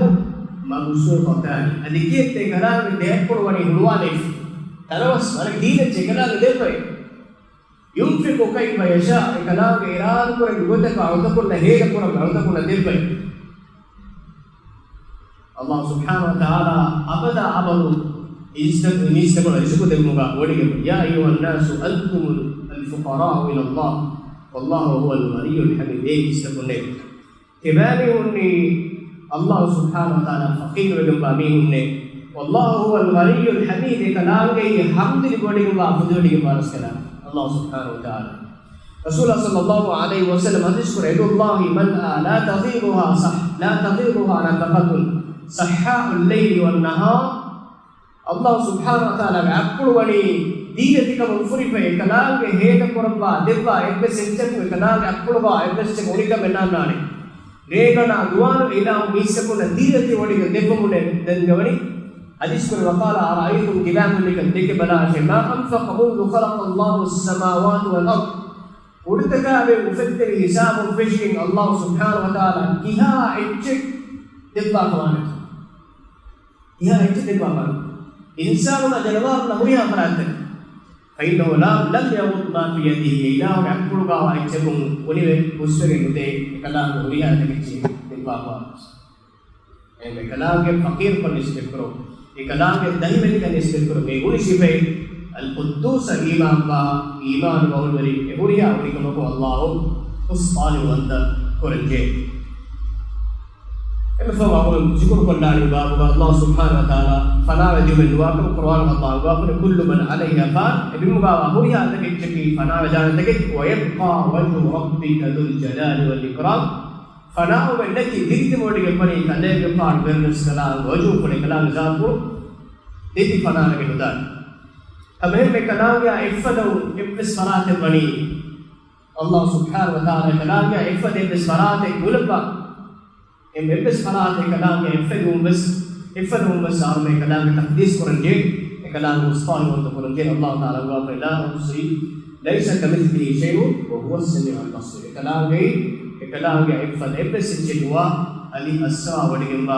مبسوطتان. އަދި ކިއެއްތަ އެކަލާނގެ ދެއަތްޕުޅު ވަނީ ހުޅުވާލައިފި. ތަނަވަސް ވަރަށް ދީލައްޗޭ އެކަލާނގެ ދެއްވައި. ينفق كيف يشاء، އެކަލާނގެ އިރާދަކުރެއްވި ގޮތަކަށް އަޅުތަކުންނަށް ހޭދަކުރަން އަޅުތަކުންނަށް ދެއްވައި. ﷲ ސުބްޙާނަހޫ ވަތަޢާލާ އަބަދާ އަބަދު އިސްތަ-، މީސްތަކުންނަށް ރިޒުޤު ދެވުމުގަ ވޮޑިގެން، يا أيها الناس أنتم الفقراء إلى الله والله هو الغني الحميد. އޭ މީސްތަކުންނޭ! ތިބާމީހުންނީ ﷲ ސުބްޙާނަހޫ ވަތަޢާލާ ފަޤީރުވެގެންވާ މީހުންނޭ. ވަﷲ ހުވަލް ޣަނިއްޔުލް ޙަމީދު، އެކަލާނގެއީ ޙަމްދު ލިބިވޮޑިގެންވާ، ފުދިވޮޑިގެންވާ ރަސްކަލާނގެ ﷲ ސުބްޙާނަހޫ ވަތަޢާލާ. ރަސޫލާ ޞައްލަﷲ ޢަލައިހި ވަސައްލަމަ ޙަދީޘް ކުރޭ، يد الله ملأى لا تغيضها صح، لا تغيضها نفقة سحاء الليل والنهار. ﷲ ސުބްޙާނަހޫ ވަތަޢާލާގެ އަތްޕުޅު ވަނީ ދީލަތިކަމުން ފުރިފަ، އެކަލާނގެ ހޭދަކުރައްވާ ދެއްވާ އެއްވެސް އެއްޗަކު، އެކަލާނގެ އަތްޕުޅުގާ އެއްވެސް އެއްޗެއް އުނިކަމެއް ނާންނާނެ. ރޭގަނޑާ ދުވާލު އިލާހު މީސްތަކުންނަށް ދީލަތި ވޮޑިގެން ދެއްވަމުން ދެންގަވަނީ. ޙަދީޘް ކުރެ، وقال أرأيتم، ކިބާ ހުންނިކަން ދެކެބަލާށޭ، ما أنفق منذ خلق الله السماوات والأرض، ކުޑަތަކާ އުފެއްދެވި ހިސާބުން ފެށިގެން ﷲ ސުބްޙާނަހޫ ވަތަޢާލާ ކިހާ އެއްޗެއް ދެއްވާފަވާނެތޯ؟ ކިހާ އެއްޗެއް ދެއްވާފަވާނެ؟ އިންސާނުންނާ ޖަނަވާރުންނާ ހުރިހާ ފަރާތްތަކެއް. فإنه لا، لم يغض ما في يده، އެއިލާހުގެ އަތްޕުޅުގާވާ އެއްޗަކުން އުނިވެ ހުސްވެގެން ނުދޭ، އެކަލާނގެ ހުރިހާ އެތަކެއްޗެއް ދެއްވާފަވާނެ. އެކަލާނގެ ފަޤީރުކަން ނިސްބަތްކުރުން، އެކަލާނގެ ދަހިވެތިކަން ނިސްބަތްކުރުން، އެ ގުޅި ސިފައެއް އަލްޤުއްދޫސަށް އީމާންވާ، އީމާނު ގަބޫލުވެރި، އެ ހުރިހާ އުނިކަމަކު ﷲ އުސް ފާހިރުވަންތަ ކުރަންޖެހޭ. އެންމެ ފަހު އަޅުގަނޑު ޒިކުރު ކޮށްލާނީ ބާބުގަ ﷲ ސުބްޙާނަހޫ ވަތަޢާލާ ފަނާވެ ދިޔުމެއް ނުވާކަމަށް ޤުރުއާނުގަ ﷲ އަންގާފަ، كل من عليها فان، އެ ބިމުގަވާ ހުރިހާ ތަކެއްޗަކީ ފަނާވެދާނެ ތަކެއް، ويبقى وجه ربك ذو الجلال والإكرام، ފަނާވެ ނެތި ދިރިތިބޮޑިގެ ވަނީ ކަލޭގެފާނު ބެރުންވެސް ކަލާނގެ ވަޖުހުފުޅު ކަލާނގެ ޒާތުފުޅު ދެތި ފަނާވެގެން ނުދާނެ. ހަމައެހެންމެ ކަލާނގެއާ އެއްފަދައު އެއްވެސް ފަރާތެއް ވަނީ ﷲ ސުބްޙާނަހޫ ވަތަޢާލާ ކަލާނގެއާ އެއްފަދަ އެއްވެސް ފަރާތެއް ގުޅައްވާ، އެ އެއްވެސް ފަރާތެއް ކަލާނގެ އެއްފަދައުން ވެސް، އެއްފަދައުން ވެސް އާރުމެ ކަލާނގެ ތަޤްދީސް ކުރަންޖެހޭ، އެ ކަލާނގެ އުސްފާހިރުވަންތަ ކުރަންޖެހޭ. ﷲ ތަޢާލާ އަންގާފަ، لا أحصي، ليس كمثله شيء وهو السميع البصير. އެ ކަލާނގެ، އެ ކަލާނގެ އެއްފަދަ އެއްވެސް އެއްޗެއް ނުވާ، އަލި އައްސަވާ ވޮޑިގެންވާ،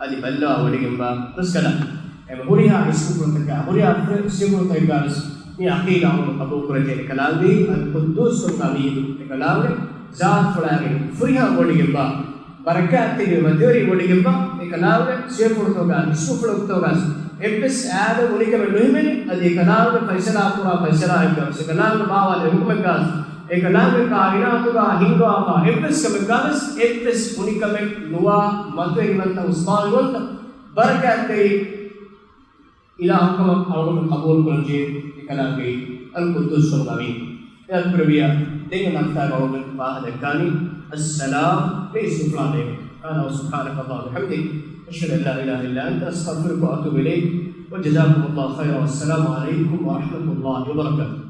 އަލި ބައްލަވާ ވޮޑިގެންވާ ރަސްކަލާނގެ. އެ ހުރިހާ އިސްކުފުޅުތަކާ، ހުރިހާ ސިފަތަކާ ވެސް މި ޢަޤީދާ އަޅުގަނޑު ޤަބޫލު ކުރަންޖެހޭ. އެ ކަލާނގެ އަލްޤުއްދޫސް ކަމުގާ މީހުން، އެ ކަލާނގެ ޒާތުފުޅާގެ ފުރިހަމަ ވޮޑިގެންވާ، ބަރަކާތްތެރިވެ މަތިވެރި ވޮޑިގެންވާ، އެ ކަލާނގެ ސިފަފުޅުތަކުގާ، އިސްމުފުޅުތަކުގާ އެއްވެސް އާދަމް އުނިކަމެއް ނުހިމެނޭ. އަދި އެ ކަލާނގެ ފައިސަލާ ކުރާ ފައިސަލާއެއްގާ ވެސް، އެ ކަލާނގެ ބާވާލި ހުކުމެއްގާ ވެސް، އެ ކަލާނގެ ކާއިނާތުގާ ހިންގަވާފާ އެއްވެސް ކަމެއްގާ ވެސް އެއްވެސް އުނިކަމެއް ނުވާ މަތިވެރިވަންތަ އުސްފާހިރުވަންތަ ބަރަކާތްތެރި އިލާހު ކަމަށް އަޅުގަނޑު ޤަބޫލު ކުރަންޖެހޭ އެ ކަލާނގެ އަލްޤުއްދޫސް ކަމުގާ މީހުން. އެ އަދި ކުރެއްވިޔާ ދެން އަންނަ ހަފްތާގަ އަޅުގަނޑު ފާހަގަ ދައްކާނީ އައްސަލާމް މި އިސްމުފުޅާ ބޭނުން. هذا وسبحانك اللهم وبحمدك، أشهد أن لا إله إلا أنت، أستغفرك وأتوب إليك، وجزاكم الله خيرا، والسلام عليكم ورحمة الله وبركاته.